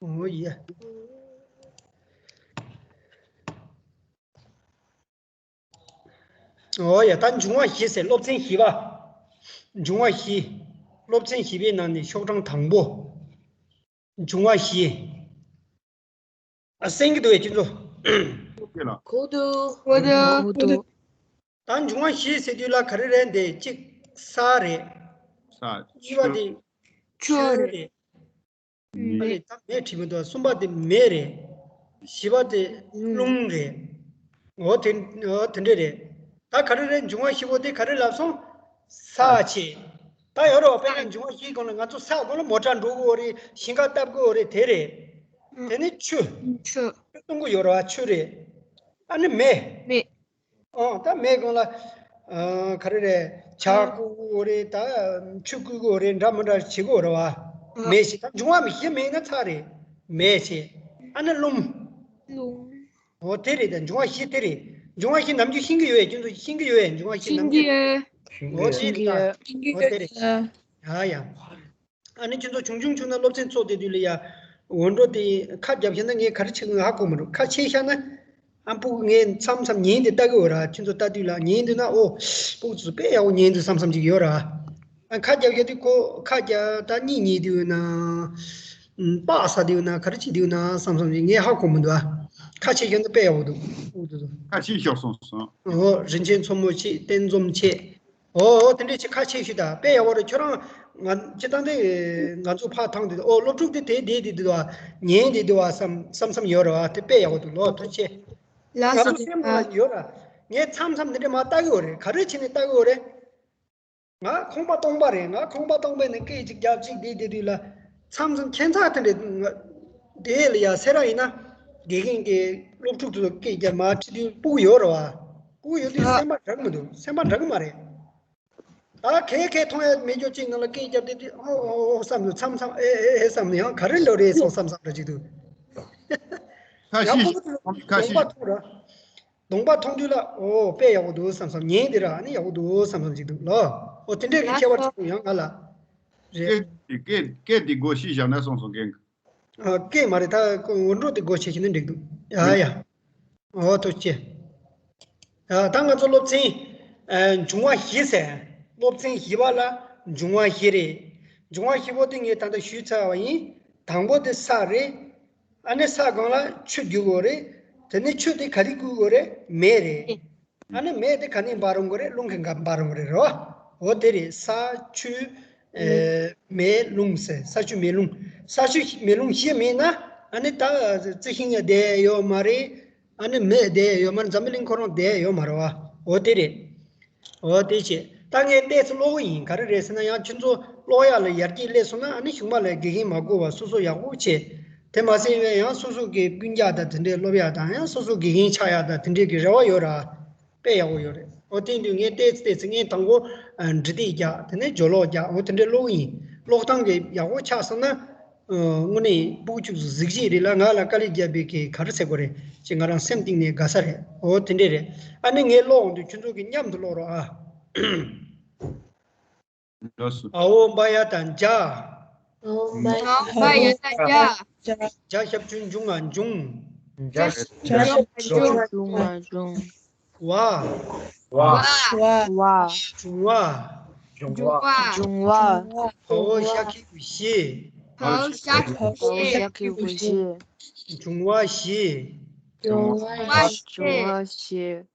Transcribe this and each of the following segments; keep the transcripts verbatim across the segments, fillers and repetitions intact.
ཨོ་ཡ། ཨོ་ཡ། ད་འབྱུང་བ་བཞི་ཟེར། སློབ་ཚན་བཞི་པ། འབྱུང་བ་བཞི། སློབ་ཚན་བཞི་པའི་ནང་ནས་ཤོག་གྲངས་དང་པོ། འབྱུང་བ་བཞི། ཨ། གསན་གྱི་འདུག་པས་ཁྱེད་ཚོ། ལགས་སོ། གོ་འདུག་གོ་འདུག་གོ་འདུག་ད་འབྱུང་བ་བཞི་ཟེར་དུས་ལ་ག་རེ་རེད་འདི། གཅིག་ས་རེད། ས། གཉིས་པ་དེ་ཆུ་ཆུ་རེད། མེ། ཨ་ལས། ད་མེ་བྲིས་མི་འདུག་གསུམ་པ་དེ་མེ་རེད། བཞི་པ་དེ་རླུང་རེད། འོ་དེ། འོ་དེ་འདྲས་རེད། ད་ག་རེ་རེད། འབྱུང་བ་བཞི་པོ་དེ་ག་རེ་ལབ་སོང་། ས་བྱས། ད་ཡོད་རེད་པ། དཔེར་ན་འབྱུང་བ་བཞིའི་སྒང་ལ་ང་ཚོ་ས་སྒང་ལ་མོ་ཊ་འགྲོ་གི་ཡོད་རེད། ཞིང་ཁ་བཏབ་གི་ཡོད་རེད། དེ་རེད། དེ་ནས་ཆུ། ཆུ། ཆུ་བཏུང་གི་ཡོད་རེད་པ། ཆུ་རེད། ཨ་ནི་མེ། མེ། ཨོ། ད་མེ་སྒང་ལ། ཨ། ག་རེ་རེད། ཇ་བསྐོལ་གི་ཡོད་རེད། ད་ཆུ་བསྐོལ་གི་ཡོད་རེད། འདྲ་མི་འདྲ་བྱེད་ཀྱི་ཡོད་རེད་པ། མེ་བྱས། ད་འབྱུང་བ་བཞི་མེད་ན་ཚར་རེད། མེ་བྱས། ཨ་ནི་རླུང་། རླུང་། ཨོ་དེ་རེད། ད་འབྱུང་བ་བཞི་དེ་རེད། འབྱུང་བ་བཞི་ནམ་རྒྱུན་ཤེས་ཀྱི་ཡོད་པས། ཁྱེད་ཚོ་ཤེས་ཀྱི་ཡོད་པས། འབྱུང་བ་བཞི་ནམ་རྒྱུན། ཤེས་ཀྱི་ཡོད། ཨོ་དེ་རེད། ད་ཤེས་ཀྱི་ཡོད། ཨོ་དེ་རེད། ཡ་ཡ། ཨ་ནི་ཁྱེད་ཚོ་ཆུང་ཆུང་ཆུང་ན་སློབ་ཚན་ཚོགས་བསྡད་དུས་ལ་ཡ། འོན་འགྲོ་དེ་ཁ་རྒྱབ་བཞག་ན་ངས་ག་རེ་བྱེད་དགོས་ཧ་གོ་མི་འདུག་ཁ་ཕྱེ་བཞག་ན། ཨ། སྤུ་གུ་ངས་མཚམས་མཚམས་ཉན་དེ་ལྟ་གི་ཡོད་རེད། ཁྱེད་ཚོ་ལྟ་དུས་ལ་ཉན་འདུག་ན། ཨོ། སྤུ་གུ་ཚོ་དཔེ་ཡག་པོ་ཉན་འདུག་བསམ་བསམ་ཅིག་ཡོད་རེད། ཨ། ཁ་རྒྱབ་བཞག་དུས་ཁོ་ཁ་རྒྱབ་ད་གཉིད་ཉལ་དུས་ཡོད་ན། པགས་ཟ་དུས་ཡོད་ན། ག་རེ་བྱེད་དུས་ཡོད་ན་བསམ་བསམ་ཅིག་ངས་ཧ་གོ་མི་འདུག་ཨ། ཁ་ཕྱེ་བཞག་ན་དཔེ་ཡག་པོ་འདུག་སྤུ་གུ་ཚོ། ཁ་ཕྱེ་བཞག་སོང་སོང་། ཨོ། རིན་ཆེན་མཚོ་མོ་བྱས། རྟེན་འཛོམས་བྱས། ཨོ། ཨོ། དེ་འདྲས་ཅིག་ཁ་ཕྱེ་ཤོག་ད། དཔེ་ཡག་པོ་རེད། ཁྱོད་རང་། ང་སྤྱིར་བཏང་དེ་ང་ཚོ་ཕར་ཐང་དེ། ཨོ། སློབ་ཕྲུག་དེ་དེ་བསྡད་དེ་འདུག་པ། ཉན་དེ་འདུག་པ་བསམ་བསམ་བསམ་ཡོད་རེད་པ། དེ་དཔེ་ཡག་པོ་འདུག་ལོ། ཐུགས་རྗེ་ཆེ། ང་ཚོ་སེམས་ལ་ཡོད་རེད། ངས་མཚམས་མཚམས་འདི་འདྲས་མར་ལྟ་གི་ཡོད་རེད། ག་རེ་བྱས་ནས་ལྟ་གི་ཡོད་རེད། ང་ཁང་པ་སྟོང་པ་རེད། ང་ཁང་པ་སྟོང་པའི་ནང་སྐད་ཅིག་རྒྱབ་ཅིག་བསྡད་བསྡད་དུས་ལ། མཚམས་མཚམས་ཁྱད་མཚར་དེ་འདྲས་དེ་ལ་ཡ་སེ་ར་ཡིན་ན། དགེ་རྒན་གྱིས་སློབ་ཕྲུག་ཚོ་སྐད་རྒྱབ་མར་ཁྲིད་དུས་སྤུ་གུ་ཡོད་རེད་པ། སྤུ་གུ་ཡོད་དུས་སེམས་པ་འདྲ་གི་མི་འདུག་སེམས་པ་འདྲ་གི་མ་རེད། ད་གས་གས་མཐོང་ཡ་མེད་ཀྱོག་ཅིག་ནང་ལ་སྐད་རྒྱབ་བསྡད་དུས། ཨོ་ཨོ་ཨོ་བསམ་འདུག་མཚམས་མཚམས་ཨེ་ཨེ་ཨེ་བསམ་ནས། ཡང་ག་རེ་འདྲ་རེད་སོགས་བསམ་བསམ་འདྲ་ཅིག་འདུག་ཁ་ཡང་ཤས་སྤུ་གུ་ཚོ་ཁ་གདོང་ཤས་པ་མཐོང་ར། གདོང་པ་མཐོང་དུས་ལ། ཨོ། དཔེ་ཡག་པོ་འདུག་བསམ་བསམ། ཉན་དེ་ར་ཨ་ནི་ཡག་པོ་འདུག་བསམ་བསམ་ཅིག་འདུག་ལོ། ཨོ། དེ་འདྲས་ཀྱི་ཁྱད་པར་ཅིག་འདུག་ཡང་ང་ལ། རེད། སྐད་སྐད་སྐད་དེ་སྒོ་ཕྱེ་བཞག་ན་སོང་སོང་སྐད། ཨ། སྐད་མ་རེད། ད་འོན་འགྲོ་དེ་སྒོ་ཕྱེ་བྱས་ན་འགྲིག་འདུག་ཡ་ཡ། ཨོ། ཐུགས་རྗེ་ཆེ། ཡ། ད་ང་ཚོ་སློབ་ཚན། ཨ། འབྱུང་བ་བཞི་ཟེར། སློབ་ཚན་བཞི་པ་ལ་འབྱུང་བ་བཞི་རེད། འབྱུང་བ་བཞི་པོ་དེ་ངས་ད་ལྟ་ཞུས་ཚར་བ་ཡིན། དང་པོ་དེ་ས་རེད། ཨ་ནི་ས་སྒང་ལ་ཆུ་རྒྱུག་དགོས་རེད། དེ་ནས་ཆུ་དེ་ག་རེ་བསྐུལ་དགོས་རེད། མེ་རེད། ཨ་ནི་མེ་དེ་ག་ནས་འབར་འོང་གི་རེད། རླུང་གིས་འབར་འོང་གི་རེད་རོ། འོ་དེ་རེད། ས་ཆུ། ཨེ། མེ་རླུང་ཟེར། ས་ཆུ་མེ་རླུང་། ས་ཆུ་མེ་རླུང་བཞི་མེད་ན། ཨ་ནི་ད་རྩི་ཤིང་ཡང་བསྡད་ཡོད་མ་རེད། ཨ་ནི་མེ་བསྡད་ཡོད་མ་རེད། འཛམ་བུ་གླིང་ཁོ་རང་བསྡད་ཡོད་མ་རེད་པ། འོ་དེ་རེད། འོ་དེ་བྱས། ད་ངས་ཏོག་ཙམ་ཀློག་གི་ཡིན། ག་རེ་རེད་ཟེར་ན། ཡང་ཁྱོད་ཚོ་ཀློག་ཡག་ལ་ཡར་རྒྱས་སླེབས་སོང་ན། ཨ་ནི་གཞུག་མ་ལ་དགེ་རྒན་མ་དགོས་པ་སོ་སོ་ཡག་པོ་བྱས། དེ་མ་ཟད་ཡང་སོ་སོ་གི་སྤུན་ཀྱག་དང་དེ་འདྲས་སློབ་ཡག་དང་། ཡང་སོ་སོ་དགེ་རྒན་ཆགས་ཡག་དང་དེ་འདྲས་ཀྱི་རེ་བ་ཡོད་ར། དཔེ་ཡག་པོ་ཡོད་རེད། འོ་དེ་དུས་ངས་ཏོག་ཙམ་ཏོག་ཙམ། ངས་དང་པོ་འབྲི་དེབ་རྒྱག་དེ་ནས་སྦྱོར་ཀློག་རྒྱག་འོ་དེ་འདྲས་ཀློག་གི་ཡིན། ཀློག་སྟངས་ཀྱི་ཡག་པོ་ཆགས་སོང་ན། ཨ། དངོས་གནས་སྤུ་གུ་ཅིག་གཟིགས་ཤིག་རེད་ལ། ང་ལ་དཀའ་ལས་བརྒྱབ་པའི་གི་ག་རེ་ཟེར་དགོས་རེད་ཅེས་ང་རང་སེམས་གཏིང་ནས་དགའ་ས་རེད། འོ་དེ་འདྲས་རེད། ཨ་ནི་ངས་ཀློག་འོང་དུས་ཁྱོད་ཚོ་གི་མཉམ་དུ་ཀློག་རོགས་ཨ། ལགས་སོ། ཨའོ་འབའ་ཡ་དང་འཇའ། ཨའོ་འབའ་ཡ་དང་འཇའ། འཇའ་ཞབས་ཀྱུ་འབྱུང་ང་འབྱུང་། འཇའ་ཞབས་ཀྱུ་འབྱུང་ང་འབྱུང་། བ། བ། བ། འབྱུང་བ། འབྱུང་བ། འབྱུང་བ། འབའོ་ཤ་ཁྱི་གུ་ཤི། འབའོ་ཤ་ཁྱི་གུ་ཤི། འབའོ་ཤ་ཁྱི་གུ་ཤི། འབྱུང་བ་བཞི། འབྱུང་བ་བཞི། འབྱུང་བ་བཞི།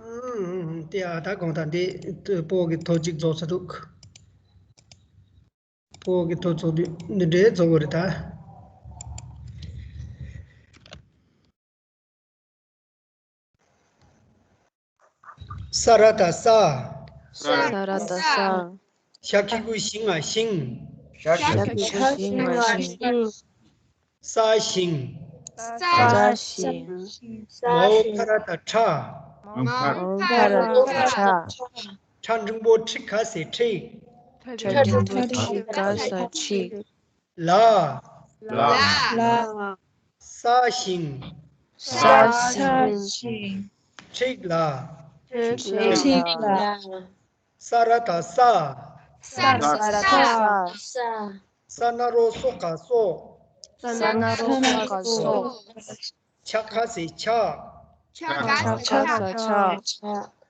ཨང་། དེ་ཨ། ད་དགོངས་དག་འདི་སྤོ་གི་ཐོ་གཅིག་རྫོགས་ཚར་འདུག་སྤོ་གི་ཐོ་རྫོགས་དུས་འདི་འདྲའི་རྫོགས་དགོས་རེད་ད། ས་ར་བཏགས་སྲ། ས་ར་བཏགས་སྲ། ཞབས་ཀྱུ་གུ་ཞི་ང་ཞིང་། ཞབས་ཀྱུ་གུ་ཞི་ང་ཞིང་། སྲ་ཞིང་། སྲ་ཞིང་། འའོ་ཕ་ར་བཏགས་ཕྲ། འའོ་ཕ་ར་བཏགས་ཕྲ། ཕྲ་འགྲེང་བུ་ཁྲི་ག་ས་ཁྲིག་ཕྲ་འགྲེང་བུ་ཁྲི་ག་ས་ཁྲིག་ལ། ལ། ལ། སྲ་ཞིང་། སྲ་ཞིང་། ཁྲིག་ལ། ཁྲིག་ལ། ས་ར་བཏགས་སྲ། ས་ར་ས་ར་ས། ས། ས་ན་རོ་སོ་ག་སོགས། ས་ན་རོ་སོ་ག་སོགས། ཆ་ག་ས་ཆགས། ཆ་ག་ས་ཆགས།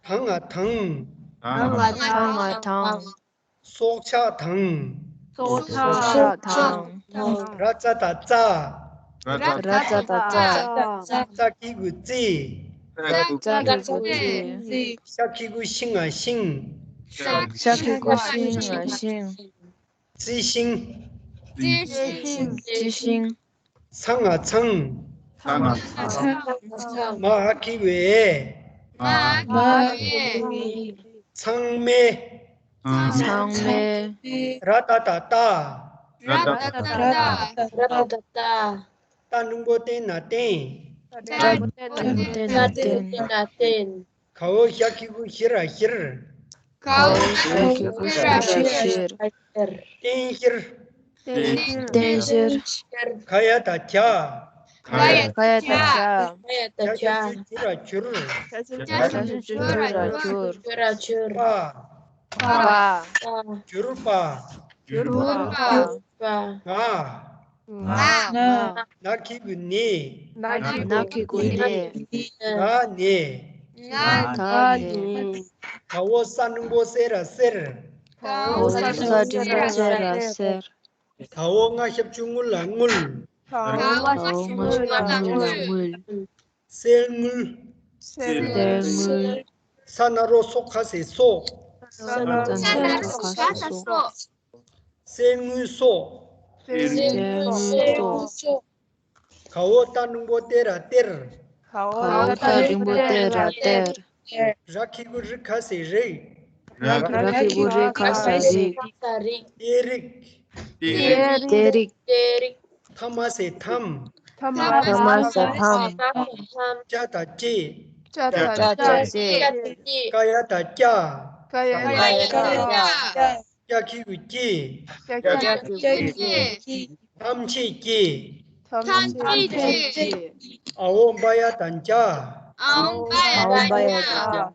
ད་ང་དང་། ད་ང་དང་། སྲོག་ཆགས་དང་། སྲོག་ཆགས་དང་། ར་ཙ་ད་རྩ། ར་ཙ་ད་རྩ། ཙ་གི་གུ་རྩི། ཙ་གི་གུ་རྩི། ཤ་གི་གུ་ཤི་ང་ཤིང་། ཤ་གི་གུ་ཤི་ང་ཤིང་། རྩི་ཤིང་། རྩི་ཤིང་། རྩི་ཤིང་། ཚ་ང་ཚང་། ཚ་ང་ཚང་། མ་ཧ་གི་གུ་འེ། མ་ཧ་གི་གུ་འེ། ཚང་མའི། ཚང་མའི། ར་ཏ་ཏ་རྟ། ར་ཏ་ཏ་རྟ། ར་ཏ་ཏ་རྟ། ཏ་འགྲེང་བུ་ཏེ་ན་བསྟན། ཏ་འགྲེང་བུ་ཏེ་ན་བསྟན། ག་འོ་ཞ་གི་གུ་ཞི་ར་ཞིར། ག་འོ་ཞ་གི་གུ་ཞི་ར་ཞིར། བསྟན་ཞིར། བསྟན་ཞིར། ག་ཡ་ད་གྱ། ག་ཡ་ད་གྱ། ཇ་ཞབས་ཀྱུ་ཇུ་ར་ཇུར། ཇ་ཞབས་ཀྱུ་ཇུ་ར་ཇུར། པ། པ། འགྱུར་པ། འགྱུར་པ། ང་། ན་གི་གུ་ནི། ན་གི་གུ་ནི། ང་ནི། ང་ནི། ག་འོ་ས་འགྲེང་བུ་སེ་ར་སེར། ག་འོ་ས་འགྲེང་བུ་སེ་ར་སེར། ག་འོ་ང་ཞབས་ཀྱུ་ངུ་ལ་ངུལ། ག་འོ་ང་ཞབས་ཀྱུ་ངུ་ལ་ངུལ། སེལ་ངུལ། སེལ་ངུལ། ས་ན་རོ་སོ་ག་ས་སོགས། ས་ན་རོ་སོ་ག་ས་སོགས། སེལ་ངུལ་སོགས། སེལ་ངུལ་སོགས། ག་འོ་ཏ་འགྲེང་བུ་ཏེ་ར་ཏེར། ག་འོ་ཏ་འགྲེང་བུ་ཏེ་ར་ཏེར། ར་གི་གུ་རི་ག་ས་རིགས། ར་གི་གུ་རི་ག་ས་རིགས། ཏེ་རིགས། ཏེ་རིགས། ཏེ་རིགས། ཐ་མ་ས་ཐམ། ཐ་མ་ས་ཐམ། ཅ་ད་ཅེ། ཅ་ད་ཅེ། ཀ་ཡ་ད་ཀྱ། ཀ་ཡ་ད་ཀྱ། ཀྱ་གི་གུ་ཀྱེ། ཀྱ་གི་གུ་ཀྱེ། ཐམས་ཅད་ཀྱེ། ཐམས་ཅད་ཀྱེ། འ་འོ་འབ་ཡ་ད་འབྱ། འ་འོ་འབ་ཡ་ད་འབྱ།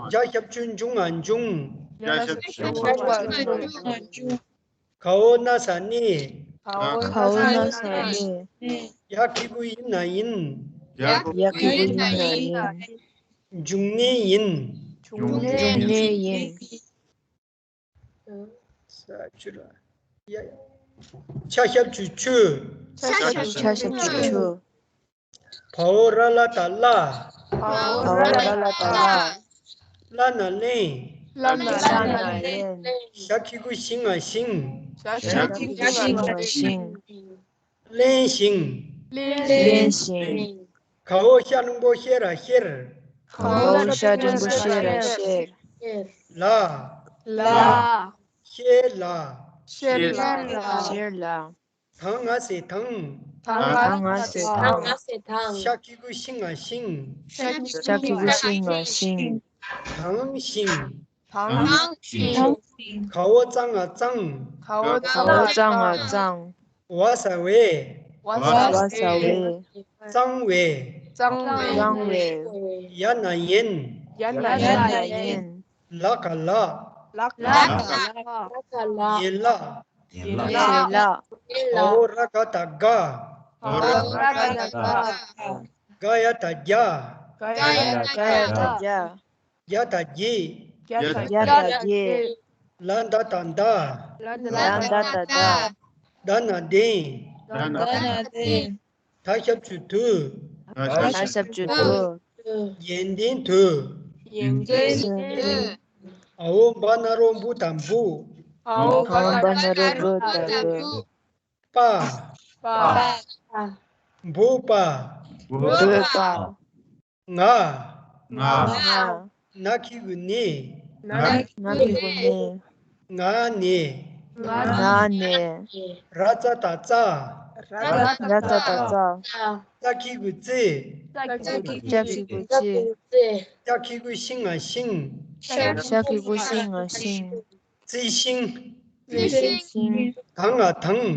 འཇ་ཞབས་ཀྱུ་འཇུ་ང་འབྱུང་། འཇ་ཞབས་ཀྱུ་འཇུ་ང་འབྱུང་། ག་འོ་ན་ས་ནི། ག་འོ་ན་ས་ནི། ཡ་གི་གུ་ཡི་ན་ཡིན། ཡ་གི་གུ་ཡི་ན་ཡིན། འབྱུང་གནས་ཡིན། འབྱུང་གནས་ཡིན། ས་ཆུ་ར། ཡ་ཡ། ཆ་ཞབས་ཀྱུ་ཆུ། ཆ་ཞབས་ཀྱུ་ཆུ། བ་འོ་ར་ལ་ད་བླ། བ་འོ་ར་ལ་ད་བླ། བླ་ན་བརླན། བླ་ན་བརླན། ཞ་གི་གུ་ཞི་ང་ཞིང་། ཞ་གི་གུ་ཞི་ང་ཞིང་། བརླན་ཞིང་། བརླན་ཞིང་། ག་འོ་ཤ་འགྲེང་བུ་ཤེ་ར་ཤེར། ག་འོ་ཤ་འགྲེང་བུ་ཤེ་ར་ཤེར། ལ། ལ། ཤེ་ལ། ཤེ་ལ། ཤེ་ལ། ད་ང་ས་དང་། ད་ང་ས་དང་། ཤ་གི་གུ་ཤི་ང་ཤིང་། ཤ་གི་གུ་ཤི་ང་ཤིང་། དང་ཤིང་། དང་ཤིང་། ག་འོ་ཙ་ང་གཙང་། ག་འོ་ཙ་ང་གཙང་། བ་ས་བས། བ་ས་བས། གཙང་བས། གཙང་བས། ཡ་ན་ཡན། ཡ་ན་ཡན། ལ་ག་ལགས། ལ་ག་ལགས། ཡན་ལགས། ཡན་ལགས། ག་འོ་ར་ག་ད་དགའ། ག་འོ་ར་ག་ད་དགའ། དགའ་ཡ་ད་དགྱ། དགའ་ཡ་ད་དགྱ། དགྱ་ད་དགྱེས། དགྱ་ད་དགྱེས། ལ་ད་ད་མདའ། ལ་ད་ད་མདའ། ད་ན་གདན། ད་ན་གདན། ད་ཞབས་ཀྱུ་དུ། ད་ཞབས་ཀྱུ་དུ། དགྱེས་གདན་དུ། དགྱེས་གདན་དུ། འ་འོ་འབ་ན་རོ་འབུ་ད་འབུ། འ་འོ་འབ་ན་རོ་འབུ་ད་འབུ། པ། པ། འབུ་པ། འབུ་པ། ང་། ང་། ང་། ན་གི་གུ་ནི། ན་གི་གུ་ནི། ང་ནི། ང་ནི། ར་ཙ་ད་རྩ། ར་ཙ་ད་རྩ། ཙ་གི་གུ་རྩི། ཙ་གི་གུ་རྩི། ཤ་གི་གུ་ཤི་ང་ཤིང་། ཤ་གི་གུ་ཤི་ང་ཤིང་། རྩི་ཤིང་། རྩི་ཤིང་། ད་ང་དང་།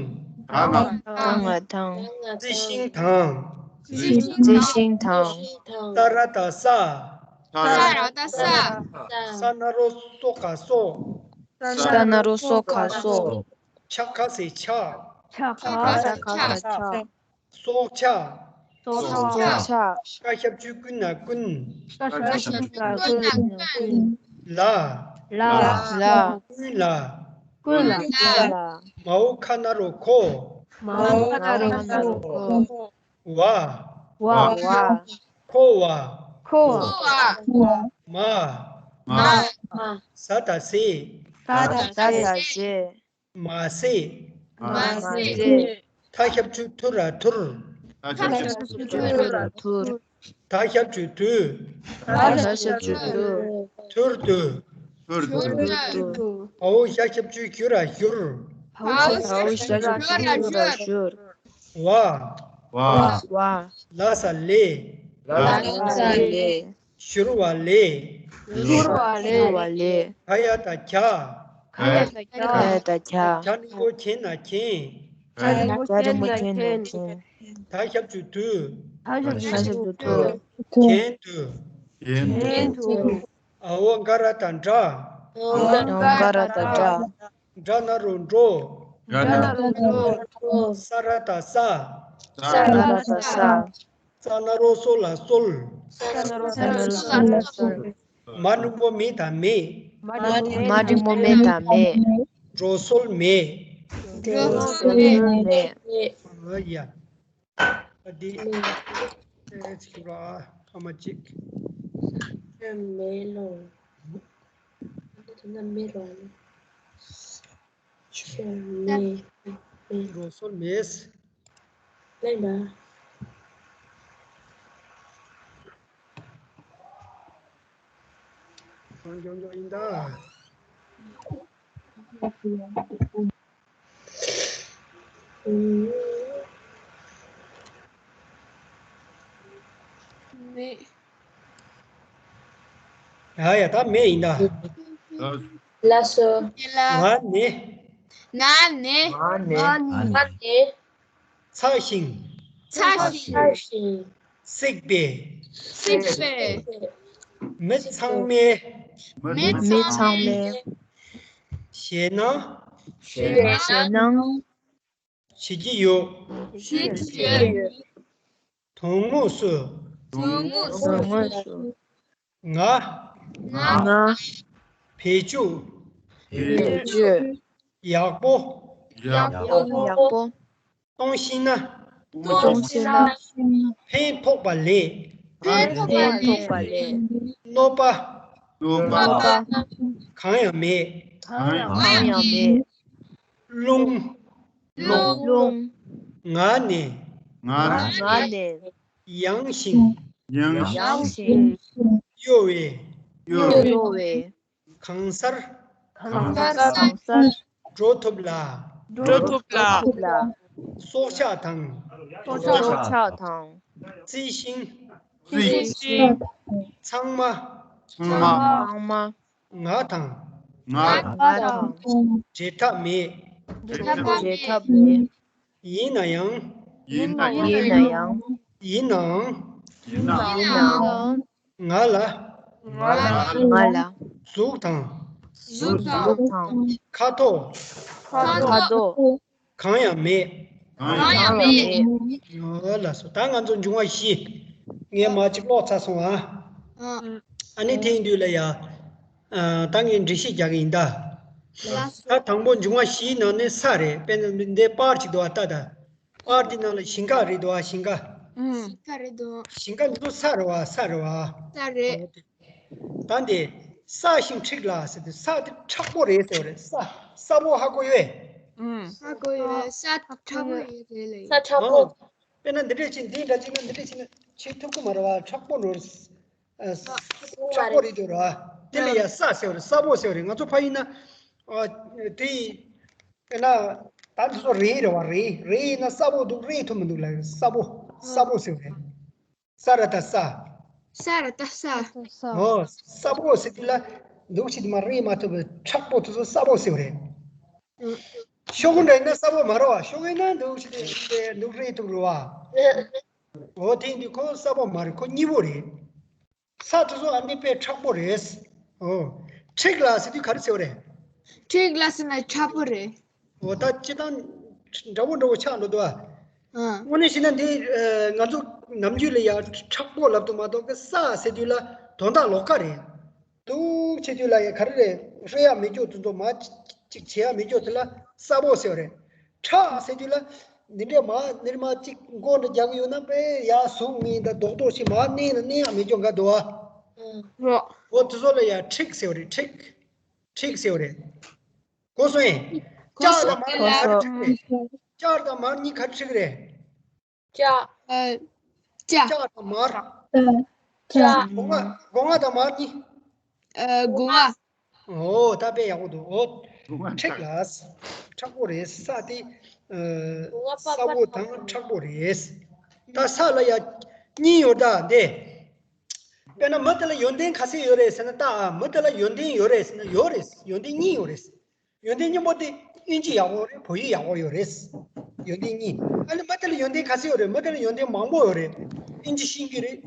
ད་ང་དང་། རྩི་ཤིང་དང་། རྩི་ཤིང་དང་། ས་ར་ད་སྲ། ས་ར་ད་སྲ། ས་ན་རོ་སོ་ག་སོགས། ས་ན་རོ་སོ་ག་སོགས། ཆ་ག་ས་ཆགས། ཆ་ག་ས་ཆགས། སྲོག་ཆགས། སྲོག་ཆགས། ཀ་ཞབས་ཀྱུ་ཀུ་ན་ཀུན། ཀ་ཞབས་ཀྱུ་ཀུ་ན་ཀུན། ལ། ལ། ལ། ཀུན་ལ། ཀུན་ལ། མའོ་ཁ་ན་རོ་ཁོ། མའོ་ཁ་ན་རོ་ཁོ། བ། བ། ཁོ་བ། ཁོ་བ། མ། མ། ཟ་ད་ཟས། ཟ་ད་ཟས། མ་ཟད། མ་ཟད། ཐ་ཞབས་ཀྱུ་ཐུ་ར་ཐུར། ཐ་ཞབས་ཀྱུ་ཐུ་ར་ཐུར། ད་ཞབས་ཀྱུ་དུ། ད་ཞབས་ཀྱུ་དུ། ཐུར་དུ། ཐུར་དུ། བའོ་ཞ་ཞབས་ཀྱུ་ཞུ་ར་ཞུར། བའོ་ཞ་ཞབས་ཀྱུ་ཞུ་ར་ཞུར། བ། བ། ལ་ས་ལེ། ལ་ས་ལེ། ཞུར་བ་ལེ། ཞུར་བ་ལེ། ཞུར་བ་ལེ། ཁ་ཡ་ད་ཁྱ། ཁ་ཡ་ད་ཁྱ། ཁ་ཡ་ད་ཁྱ། ཁྱ་འགྲེང་བུ་ཁྱེན་ན་ཁྱེན། ཁྱ་འགྲེང་བུ་ཁྱེན་ན་ཁྱེན། ད་ཞབས་ཀྱུ་དུ། ད་ཞབས་ཀྱུ་དུ། ཁྱེན་དུ། ཁྱེན་དུ། འའོ་ག་ར་ད་འདྲ། འའོ་ག་ར་ད་འདྲ། འདྲ་ན་རོ་འགྲོ། འདྲ་ན་རོ་འགྲོ། ས་ར་ད་ས། ས་ར་ད་ས། ཙ་ན་རོ་སོ་ལ་སོལ། ཙ་ན་རོ་སོ་ལ་སོལ། མ་འགྲེང་བུ་མེ་ད་མེད། མ་འགྲེང་བུ་མེ་ད་མེད། འགྲོ་སོལ་མེད། འགྲོ་སོལ་མེད། ཨ་ཡ། ཨ་འདི། ཨེ་ཚིག་ར་ཨ་མ་ཅིག་ཨ་མེ་ལོ། ཨ་འདི་ན་མེ་རོ། ཨ་ནི། ཁྱོད་མེ། མེ། འགྲོ་སོལ་མེད། ལེན་པ། སང་ཀྱང་ཀྱང་ཡིན་ད། མེ། ཡ་ཡ་ད་མེ་ཡིན་ད། ལགས་སོ། ང་ནི། ང་ནི། ང་ནི། ང་ནི། ཚ་ཞིང་། ཚ་ཞིང་། ཚ་ཞིང་། བསྲེགས་པའི། བསྲེགས་པའི། མི་ཚང་མས། མི་ཚང་མས། ཞེད་སྣང་། ཞེད་སྣང་། བྱེད་ཀྱི་ཡོད། བྱེད་ཀྱི་ཡོད། དོན་དངོས་སུ། དོན་དངོས་སུ། དོན་དངོས་སུ། ང་། ང་། བེད་སྤྱོད། བེད་སྤྱོད། ཡག་པོ། ཡག་པོ། ཡག་པོ། གཏོང་ཤེས་ན། གཏོང་ཤེས་ན། ཕན་ཐོགས་པ་ལས། ཕན་ཐོགས་པ་ལས། གནོད་པ། གནོད་པ། གང་ཡང་མེད། གང་ཡང་མེད། རླུང་། རླུང་། ང་ནས། ང་ནས། ཡང་ཞིང་། ཡང་ཞིང་། གཡོ་བའི། གཡོ་བའི། གང་སར། གང་སར། འགྲོ་ཐུབ་ལ། འགྲོ་ཐུབ་ལ། སྲོག་ཆགས་དང་། སྲོག་ཆགས་དང་། རྩི་ཤིང་། རྩི་ཤིང་། ཚང་མ། ཚང་མ། ང་དང་། ང་དང་། བྲལ་ཐབས་མེད། བྲལ་ཐབས་མེད། ཡིན་ན་ཡང་། ཡིན་ན་ཡང་། ཡིན་ནའང་། ཡིན་ནའང་། ང་ལ། ང་ལ། གཟུགས་དང་། གཟུགས་དང་། ཁ་དོག་ཁ་དོག་གང་ཡང་མེད། གང་ཡང་མེད། ལགས་སོ། ད་ང་ཚོ་འབྱུང་བ་བཞི། ངས་མ་གཅིག་ཀློག་ཚར་སོང་ཨ། ཨ་ནི་དེ་ཡིན་དུས་ལ་ཡ། ད་ངས་འགྲེལ་བཤད་རྒྱག་གི་ཡིན་ད། ད་དང་པོ་འབྱུང་བ་བཞིའི་ནང་ནས་ས་རེད། དཔེར་ན་འདི་པར་གཅིག་འདུག་ཨ། ད་ད། པར་འདི་ནང་ལ་ཞིང་ཁ་རེད་འདུག་ཨ། ཞིང་ཁ། ཞིང་ཁ་རེད་འདུག་ཞིང་ཁ་འདི་ཚོ་ས་རེད་བ། ས་རེད་བ། ས་རེད། ད་འདི་ས་ཞིང་འཁྲིགས་ལ་ཟེར་དུས་ས་དེ་མཁྲེགས་པོ་རེད་ཟེར་བ་རེད། ས་ས་པོ་ཧ་གོ་ཡོད། ཧ་གོ་ཡོད། ས་མཁྲེགས་པོ་ཡོད་རེད་ལེ། ས་མཁྲེགས་པོ། དཔེར་ན་འདི་འདྲས་ཅིག་འདི་འདྲ་ཅིག་ན་འདི་འདྲས་ཅིག་ན་བྱེད་ཐུབ་ཀྱི་མ་རེད་བ། མཁྲེགས་པོ་རེད། མཁྲེགས་པོ་རེད་འདུག་ར། དེ་ལ་ཡ་ས་ཟེར་བ་རེད། ས་པོ་ཟེར་བ་རེད། ང་ཚོ་ཕ་ཡུལ་ན། དེ། དཔེར་ན། ད་འདི་ཚོ་རེད་རེད་བ། རེད་རེད་ཡིན་ན་ས་པོ་འདུག་རེད་ཐུབ་མི་འདུག་ལ། ས་པོ། ས་པོ་ཟེར་བ་རེད། ས་ར་ད་ས། ས་ར་ད་ས། ཨོ། ས་པོ་ཟེར་དུས་ལ། འདུག་ཅིག་དེ་མ་རེད་མ་ཐུབ་པའི་མཁྲེགས་པོ་དེ་ཚོ་ས་པོ་ཟེར་བ་རེད། ཤོག་གུ་འདྲ་ཡིན་ན་ས་པོ་མ་རེད་བ། ཤོག་གུ་ཡིན་ན་འདུག་ཅིག་དེ་འདུག་རེད་འདུག་རེད་བ། ཨོ་དེ་ཡིན་དུས་ཁོ་ས་པོ་མ་རེད། ཁོ་སྙི་པོ་རེད། ས་དེ་ཚོ་ཨ་ནི་དཔེ་མཁྲེགས་པོ་རེད། ཨོ། འཁྲིགས་ལ་ཟེར་དུས་ག་རེ་ཟེར་བ་རེད། ཁྲིག་ལ་ཟེར་ན་ཁྲག་པོ་རེད། འོ་ད་སྤྱིར་བཏང་འདྲ་བོ་འདྲ་བོ་ཆགས་འགྲོ་འདུག་ཨ། ཨ། དངོས་གནས་བྱས་ན་འདི་ཨ་ང་ཚོ་ནམ་རྒྱུན་ལ་ཡ་ཁྲག་པོ་ལབ་དུས་མ་གཏོགས་ཀྱི་ས་ཟེར་དུས་ལ་དོན་དག་ལོགས་ཀ་རེད། འདུག་བྱེད་དུས་ལ་ཡ་ག་རེ་རེད། ཧྲོ་ཡ་མི་སྐྱོ་དེ་ཚོ་མ་ཅིག་བྱེད་ཡ་མི་སྐྱོ་དེ་ལ་ས་པོ་ཟེར་བ་རེད། ཁྲག་ཟེར་དུས་ལ་འདི་འདྲས་མ་ནིར་མ་ཅིག་མགོ་འདྲ་རྒྱག་གི་ཡོད་ན་པས་ཡ་ཟུག་ངེས་ད་རྡོག་རྡོག་ཞིག་མ་གནས་ན་གནས་ཡ་མི་སྐྱོ་འགའ་འདུག་ཨ། རོ། འོ་དེ་ཚོ་ལ་ཡ་ཁྲིག་ཟེར་བ་རེད། ཁྲིག་ཁྲིག་ཟེར་བ་རེད། གོ་སོང་ངས། གོ་ལྕགས་སོང་། དང་མར་གཉིས་ག་རེ་ཁྲིག་རེད། ལྕགས་དང་མར་གཉིས་ག་རེ་ཁྲིག་རེད། ལྕགས། ཨ། ལྕགས། ལྕགས་དང་མར། ལྕགས། སྒོ་ང་སྒོ་ང་དང་མར་གཉིས། ཨ། སྒོ་ང་། འོ་ད་དཔེ་ཡག་པོ་འདུག་འོ། ཁྲིག་ལ། མཁྲེགས་པོ་རེད་ས་དེ། ཨ། ས་བོ་དང་མཁྲེགས་པོ་རེད། ད་ས་ལ་ཡ། གཉིས་ཡོད་ད་འདི། དཔེར་ན་མི་དེ་ལ་ཡོན་ཏན་ག་ཚད་ཡོད་རེད་ཟེར་ན་ད་མི་དེ་ལ་ཡོན་ཏན་ཡོད་རེད་ཟེར་ན་ཡོད་རེད། ཡོན་ཏན་གཉིས་ཡོད་རེད། ཡོན་ཏན་སྙིང་པོ་དེ་ཨིན་ཇི་ཡག་པོ་རེད། བོད་ཡིག་ཡག་པོ་ཡོད་རེད། ཡོན་ཏན་གཉིས། ཨ་ནི་མི་དེ་ལ་ཡོན་ཏན་ག་ཚད་ཡོད་རེད། མི་དེ་ལ་ཡོན་ཏན་མང་པོ་ཡོད་རེད། ཨིན་ཇི་ཤེས་ཀྱི་རེད།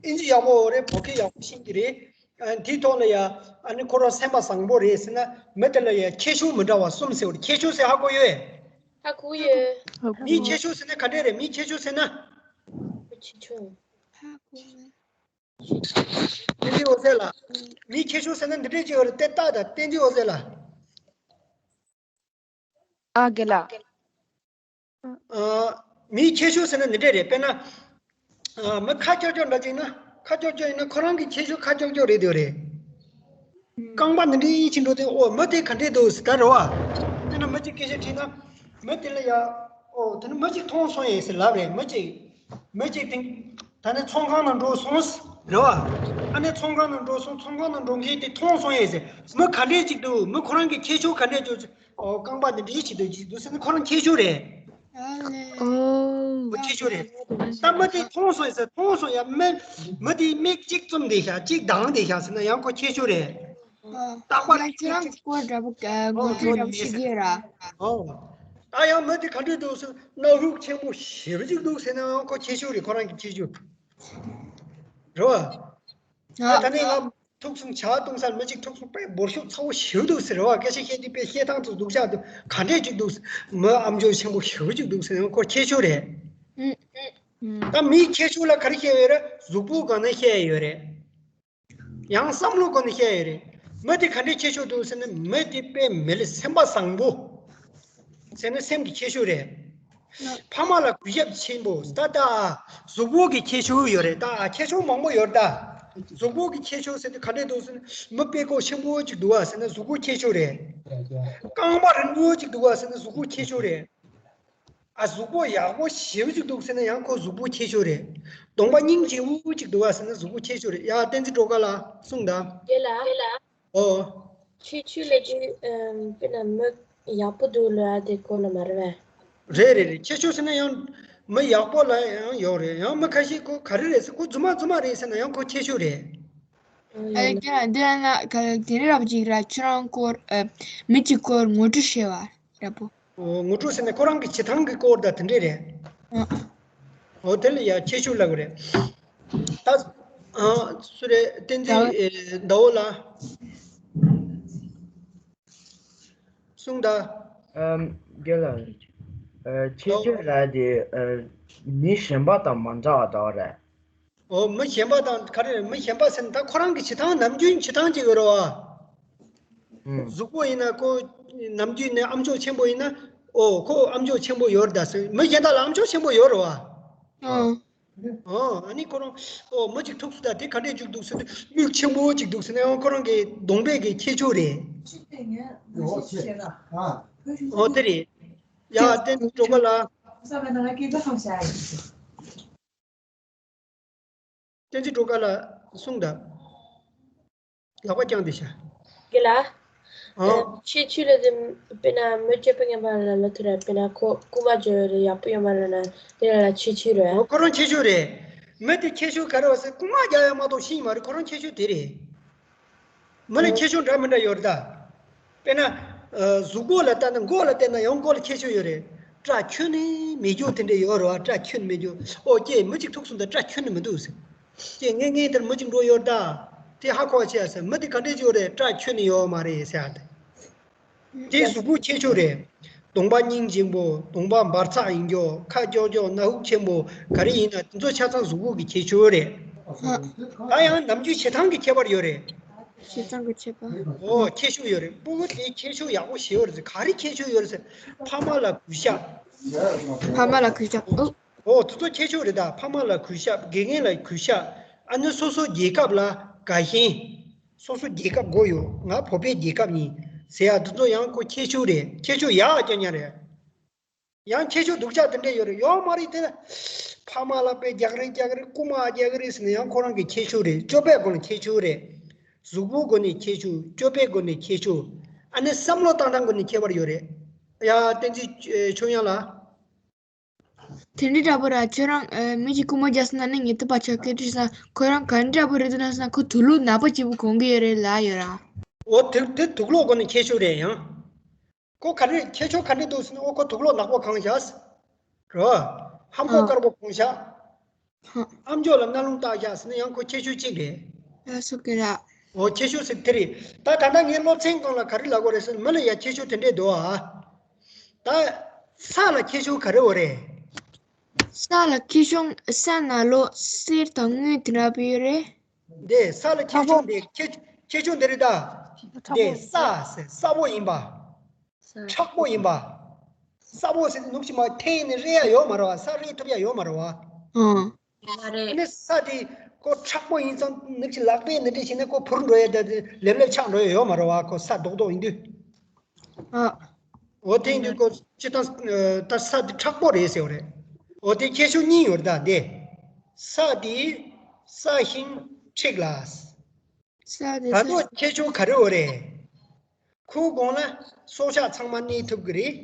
ཨིན་ཇི་ཡག་པོ་ཡོད་རེད། བོད་སྐད་ཡག་པོ་ཤེས་ཀྱི་རེད། ཨ་དེའི་ཐོག་ལ་ཡ་ཨ་ནི་ཁོ་རང་སེམས་པ་བཟང་པོ་རེད་ཟེར་ན་མི་དེ་ལ་ཡ་ཁྱད་ཆོས་མི་འདྲ་བ་གསུམ་ཟེར་བ་རེད། ཁྱད་ཆོས་ཟེར་ཧ་གོ་ཡོད། ཧ་གོ་ཡོད། མིའི་ཁྱད་ཆོས་ཟེར་ན་ག་འདྲས་རེད། མིའི་ཁྱད་ཆོས་ཟེར་ན། ཁྱད་ཆོས། ཧ་གོ་མེད། བསྟན་འཛིན་འོད་ཟེར་ལགས། མིའི་ཁྱད་ཆོས་ཟེར་ན་འདི་འདྲས་ཅིག་ཡོད་རེད་དེ་ལྟ་དང་། བསྟན་འཛིན་འོད་ཟེར་ལགས། ཨ་རྒན་ལགས། ཨ། མིའི་ཁྱད་ཆོས་ཟེར་ན་འདི་འདྲས་རེད། དཔེར་ན། ཨ། མི་ཁ་ཀྱོག་ཀྱོག་འདྲ་ཅིག་ན། ཁ་ཀྱོག་ཀྱོག་ཡིན་ན་ཁོ་རང་གི་ཁྱད་ཆོས་ཁ་ཀྱོག་ཀྱོག་རེད་འདོད་རེད། རྐང་པ་འདི་འདྲའི་ཡིད་ཆེས་འགྲོ་དུས་ཨོ་མི་དེ་ག་འདྲས་འདུག་ཟེར་ད་རེད་བ། དེ་ན་མི་གཅིག་སྐད་ཆ་དྲིས་ན། མི་དེ་ལ་ཡ། ཨོ་དེ་ནི་མི་གཅིག་མཐོང་སོང་ཡས་ཟེར་ལབ་རེད། མི་གཅིག་མི་གཅིག་དེ། ད་ནི་ཚོང་ཁང་ནང་འགྲོ་སོང་ཟེར་རེད་བ། ཨ་ནི་ཚོང་ཁང་ནང་འགྲོ་སོང་། ཚོང་ཁང་ནང་འགྲོ་མཁན་དེ་མཐོང་སོང་ཡས་ཟེར། མི་ག་འདྲས་ཅིག་འདུག་མི་ཁོ་རང་གི་ཁྱད་ཆོས་ག་འདྲས་འདུག་ཨོ་རྐང་པ་འདི་འདྲས་ཅིག་འདུག་ཅིག་འདུག་ཟེར་ན་ཁོ་རང་ཁྱད་ཆོས་རེད། ཨོ། ཁྱད་ཆོས་རེད། ད་མི་དེ་མཐོང་སོང་ཡས་ཟེར། མཐོང་སོང་ཡ། མི་མི་དེའི་མིག་གཅིག་བཙུམ་བསྡད་ཤག་གཅིག་གདངས་བསྡད་ཤག་ཟེར་ན་ཡང་ཁོ་ཁྱད་ཆོས་རེད། རྟག་པར་ཁྱེད་རང་སྐོར་འདྲ་པོ་ངོ་སྤྲོད་འདྲ་པོ་ཞིག་ཡོད་ར། ཨོ། ད་ཡང་མི་དེ་ག་འདྲས་འདུག་ཟེར། སྣ་ཧུག་ཆེན་པོ་ཞེ་པོ་ཅིག་འདུག་ཟེར་ན་ཁོ་ཁྱད་ཆོས་རེད། ཁོ་རང་གི་ཁྱད་ཆོས་རེད་བ། ད་ད་ནས་ང་ཐུག་སོང་། ཇ་བཏུང་སར་མི་གཅིག་ཐུག་སོང་། དཔེ་འབོར་ཤུགས་ཚ་བོ་ཞེ་པོ་འདུག་ཟེར་རེད་བ། སྐད་ཆ་བཤད་དུས་དཔེ་བཤད་སྟངས་ཚོ་སྡུག་ཅག་འདུག་ག་འདྲས་ཅིག་འདུག་ཟེར། མི་ཨམ་ཅོག་ཆེན་པོ་ཞེ་པོ་ཅིག་འདུག་ཟེར་ན་ཁོ་ཁྱད་ཆོས་རེད། ད་མིའི་ཁྱད་ཆོས་ལ་ག་རེ་བཤད་ཡོད་རེད། གཟུགས་པོ་སྒང་ནས་བཤད་ཡོད་རེད། ཡང་བསམ་བློ་སྒོ་ནས་བཤད་ཡོད་རེད། མི་དེ་ག་འདྲའི་ཁྱད་ཆོས་འདུག་ཟེར་ན། མི་དེ་དཔེ་མི་ལ་སེམས་པ་བཟང་པོ་ཟེར་ན་སེམས་ཀྱི་ཁྱད་ཆོས་རེད། ཕ་མ་ལ་གུས་ཞབས་ཆེན་པོ། ད་ད་གཟུགས་པོ་གི་ཁྱད་ཆོས་ཡོད་རེད། ད་ཁྱད་ཆོས་མང་པོ་ཡོད་རེད། ད་གཟུགས་པོ་གི་ཁྱད་ཆོས་ཟེར་དུས་ག་འདྲས་འདུག་ཟེར་ན། མི་དཔེ་ཁོག་ཆེན་པོ་ཅིག་འདུག་བ་ཟེར་ན་གཟུགས་པོ་ཁྱད་ཆོས་རེད། རྐང་པ་རིང་པོ་ཅིག་འདུག་བ་ཟེར་ན་གཟུགས་པོ་ཁྱད་ཆོས་རེད། ཨ། གཟུགས་པོ་ཡག་པོ་ཞེ་པོ་ཅིག་འདུག་ཟེར་ན་ཡང་ཁོ་གཟུགས་པོ་ཁྱད་ཆོས་རེད། གདོང་པ་སྙིང་རྗེ་པོ་ཅིག་འདུག་བ་ཟེར་ན་གཟུགས་པོ་ཁྱད་ཆོས་རེད། ཡ། བསྟན་འཛིན་སྒྲོལ་དཀར་ལགས་གསུངས་དང་། རྒན་ལགས། ཨོ། ཁྱད་ཆོས་ལབ་དུས་ཨམ། དཔེར་ན་མི་ཡག་པོ་འདུག་ལབ་ཡ་དེ་གོ་ལ་མ་རེད་པས། རེད་རེད་རེད། ཁྱད་ཆོས་ཟེར་ན་ཡང་མི་ཡག་པོ་ལ་ཡང་ཡོད་རེད། ཡང་མི་ཁ་ཤས་ཁོ་ག་རེ་རེད་ཟེར། ཁོ་རྫུན་མ་རྫུན་མ་རེད་ཟེར་ན་ཡང་ཁོ་ཁྱད་ཆོས་རེད། ཨ། ཡིན་ན་དེ་ན་ག་དེ་རེད་རབ་ཅིག་ར། ཁྱོད་རང་སྐོར། ཨ། མི་གཅིག་སྐོར་ངོ་སྤྲོད་བྱས་པ་འདྲ་པོ། ཨོ། ངོ་སྤྲོད་ཟེར་ན་ཁོ་རང་གི་བྱེད་སྟངས་ཀྱི་སྐོར་དང་དེ་འདྲས་རེད། ཨ། ཨོ། དེ་ལ་ཡ་ཁྱད་ཆོས་ལབ་དགོས་རེད། ད། ཨ། སུ་རེད། བསྟན་འཛིན། ཟླ་འོད། ཨེ། ཟླ་འོད་ལགས། གསུངས་དང་། ཨམ། རྒན་ལགས། ཨ། ཁྱད་ཆོས་ལབ་དེ། ཨ། མི་གཞན་པ་དང་མ་འདྲ་བ་འདྲ་བ་རེད། ཨོ། མི་གཞན་པ་དང་ག་རེ་རེད། མི་གཞན་པ་ཟེར་ན་ད་ཁོ་རང་གི་བྱེད་སྟངས། ནམ་རྒྱུན་བྱེད་སྟངས་ཅིག་ཡོད་རེད་བ། ཨུམ། གཟུགས་པོ་ཡིན་ན་ཁོ་ནམ་རྒྱུན་ནས་ཨམ་ཅོག་ཆེན་པོ་ཡིན་ན། ཨོ། ཁོ་ཨམ་ཅོག་ཆེན་པོ་ཡོད་རེད་ད་ཟེར། མི་གཞན་དག་ལ་ཨམ་ཅོག་ཆེན་པོ་ཡོད་རེད་བ། ཨོ། ཨོ། ཨ་ནི་ཁོ་རང་། ཨོ། མི་གཅིག་ཐུག་སོང་ད་དེ་ག་འདྲས་ཅིག་འདུག་ཟེར་དུས་མིག་ཆེན་པོ་ཅིག་འདུག་ཟེར་ན་ཡང་ཁོ་རང་གི་གདོང་པའི་གི་ཁྱད་ཆོས་རེད། ཨོ། དེ་རེད། ཡ། བསྟན་འཛིན་སྒྲོལ་དཀར་ལགས། བསྟན་འཛིན་སྒྲོལ་དཀར་ལགས་གསུངས་དང་། ལག་པ་བརྐྱངས་བསྡད་ཤག་རྒན་ལགས། ཨ། ཁྱད་ཆོས་ལབ་དུས་དཔེར་ན་མི་སྐྱེས་པ་ངན་པ་ལ་ལབ་ཐུབ་ར། དཔེར་ན་ཁོ་རྐུ་མ་བྱེད་ཡ་རེད། ཡག་པོ་ཡོད་མ་རེད་ན་དེ་ལ་ཁྱད་ཆོས་རེད། ཨོ། ཁོ་རང་ཁྱད་ཆོས་རེད། མི་དེ་ཁྱད་ཆོས་ག་རེ་བ་ཟེར། རྐུ་མ་རྒྱག་ཡ་མ་གཏོགས་ཤེས་ཀྱི་མ་རེད། ཁོ་རང་ཁྱད་ཆོས་དེ་རེད། མི་ལ་ཁྱད་ཆོས་འདྲ་མི་འདྲ་ཡོད་རེད་ད། དཔེར་ན། ཨ། གཟུགས་པོ་ལ་ལྟ་ན། མགོ་ལ་བལྟས་ན་ཡང་མགོ་ལ་ཁྱད་ཆོས་ཡོད་རེད། སྐྲ་ཁྱོན་ནས་མེད་རྒྱུ་དེ་འདྲ་ཡོད་རེད་བ། སྐྲ་ཁྱོན་ནས་མེད་རྒྱུ། ཨོ་ཀྱེ། མི་གཅིག་ཐུག་སོང་ད་སྐྲ་ཁྱོན་ནས་མི་འདུག་ཟེར། ཀྱེ། ངས་ངས་དེར་མི་གཅིག་འགྲོ་ཡོད་ད། དེ་ཧ་གོ་བྱས་ཟེར། མི་དེ་ག་འདྲས་ཡོད་རེད། སྐྲ་ཁྱོན་ནས་ཡོད་མ་རེད་ཟེར་ཡ་དེ། དེ་གཟུགས་པོ་ཁྱད་ཆོས་རེད། གདོང་པ་སྙིང་རྗེ་པོ། གདོང་པ་འབར་ཚགས་ཡིན་རྒྱུ། ཁ་ཀྱོག་ཀྱོག། སྣ་ཧུག་ཆེན་པོ། ག་རེ་ཡིན་ན་དེ་ཚོ་ཆ་ཚང་གཟུགས་པོ་གི་ཁྱད་ཆོས་རེད། ཧ། ད་ཡང་ནམ་རྒྱུན་བྱེད་སྟངས་ཀྱི་ཁྱད་པར་ཡོད་རེད། བྱེད་སྟངས་ཀྱི་ཁྱད་པར། ཨོ་ཁྱད་ཆོས་ཡོད་རེད། སྤུ་གུ་དེ་ཁྱད་ཆོས་ཡག་པོ་ཞེ་པོ་རེད་ཟེར། ག་རེ་ཁྱད་ཆོས་ཡོད་རེད་ཟེར། ཕ་མ་ལ་གུས་ཞབས། ཕ་མ་ལ་གུས་ཞབས། ཨོ། ཨོ་དེ་ཚོ་ཁྱད་ཆོས་རེད་ད། ཕ་མ་ལ་གུས་ཞབས། དགེ་རྒན་ལ་གུས་ཞབས། ཨ་ནི་སོ་སོ་རྒྱལ་ཁབ་ལ་དགའ་ཞེན། སོ་སོ་རྒྱལ་ཁབ་དགོས་ཡོད། ང་བོད་པའི་རྒྱལ་ཁབ་ཡིན་ཟེར་ཡ། དེ་ཚོ་ཡང་ཁོ་ཁྱད་ཆོས་རེད། ཁྱད་ཆོས་ཡག་ཀྱང་ཉག་རེད། ཡང་ཁྱད་ཆོས་སྡུག་ཅག་དེ་འདྲས་ཡོད་རེད། ཡོད་མ་རེད། དེ་ལ་ཕ་མ་ལ་དཔེ་རྒྱག་རེས་རྒྱག་རེས། རྐུ་མ་རྒྱག་རེས་ཟེར་ན་ཡང་ཁོ་རང་གི་ཁྱད་ཆོས་རེད། སྤྱོད་པའི་སྒོ་ནས་ཁྱད་ཆོས་རེད། གཟུགས་པོའི་སྒོ་ནས་ཁྱད་ཆོས། སྤྱོད་པའི་སྒོ་ནས་ཁྱད་ཆོས། ཨ་ནི་བསམ་བློ་བཏང་སྟངས་སྒོ་ནས་ཁྱད་པར་ཡོད་རེད། ཡ། བསྟན་འཛིན་ཆོས་དབྱངས་ལགས། དེ་འདྲ་འདྲ་པོ་ར། ཁྱོད་རང་ཨ། མི་གཅིག་རྐུ་མ་རྒྱག་སོང་ན་ནི་ཉེས་རྡུང་བ་ཆོག་གི་རེད་ཟེར། ཁོ་རང་ག་འདྲ་པོ་རེད་འདུག་ན་ཟེར་ན། ཁོ་དུག་ལོག་ནག་པོ་གཅིག་པོ་གོན་གི་ཡོད་རེད་ལབ་ཡོད་ར། འོ་དེ་དེ་དུག་ལོག་སྒོ་ནས་ཁྱད་ཆོས་རེད་ཡང་། ཁོ་ག་རེ་ཁྱད་ཆོས་ག་འདྲ་འདུག་ཟེར་ན། འོ་ཁོ་དུག་ལོག་ནག་པོ་གང་བཞག་རོ། ལྷམ་གོག་ཨ། དཀར་པོ་གང་བཞག་ཧ། ཨམ་ཅོག་ལ་རྣ་ལུང་བཏགས་བཞག་ཟེར་ན་ཡང་ཁོ་ཁྱད་ཆོས་གཅིག་རེད། ཡ་སོ་གི་ར། འོ་ཁྱད་ཆོས་ཟེར་དེ་རེད། ད་ད་ལྟ་ངའི་སློབ་ཚན་སྒང་ལ་ག་རེ་ལབ་དགོས་རེད་ཟེར་ན། མི་ལ་ཡ་ཁྱད་ཆོས་དེ་འདྲས་འདུག་ཨ། ད་ས་ལ་ཁྱད་ཆོས་ག་རེ་ཡོད་རེད། ས་ལ་ཁྱད་ཆོས། ས་ནང་ལོགས་གསེར་དང་དངུལ་དེ་འདྲ་པོ་ཡོད་རེད། འདི་ས་ལ་ཁྱད་ཆོས་འདི་ཁྱད་ཁྱད་ཆོས་འདི་རེད་ད། འདི་ས་ཟེར་ས་བོ་ཡིན་པ། ས། མཁྲེགས་པོ་ཡིན་པ། ས་བོ་ཟེར་ནུག་ཅིག་མ་འཐེན་ནས་རེག་ཡ་ཡོད་མ་རེད་བ། ས་རེག་ཐུབ་ཡ་ཡོད་མ་རེད་བ། ཨང་། མ་རེད། ཨ་ནི་ས་དེ་ཁོ་མཁྲེགས་པོ་ཡིན་ཙང་ནུག་ཅིག་ལག་པས་འདི་འདྲ་བྱས་ན་ཁོ་འཕུར་འགྲོ་ཡ་དེ་ལེབ་ལེབ་ཆགས་འགྲོ་ཡ་ཡོད་མ་རེད་བ། ཁོ་ས་རྡོག་རྡོག་ཡིན་དུས། ཨ། འོ་དེ་ཡིན་དུས་ཁོ་སྤྱིར་བཏང་ད་ས་དེ་མཁྲེགས་པོ་རེད་ཟེར་བ་རེད། འོ་དེ་ཁྱད་ཆོས་གཉིས་ཡོད་རེད་ད། དེ་ས་དེ་སྲ་ཞིང་མཁྲེགས་ལ། ས་དེ་ད་ས། དུང་ཁྱད་ཆོས་ག་རེ་ཡོད་རེད། ཁོའི་གོང་ལ་སྲོག་ཆགས་ཚང་མ་གནས་ཐུབ་ཀྱི་རེད།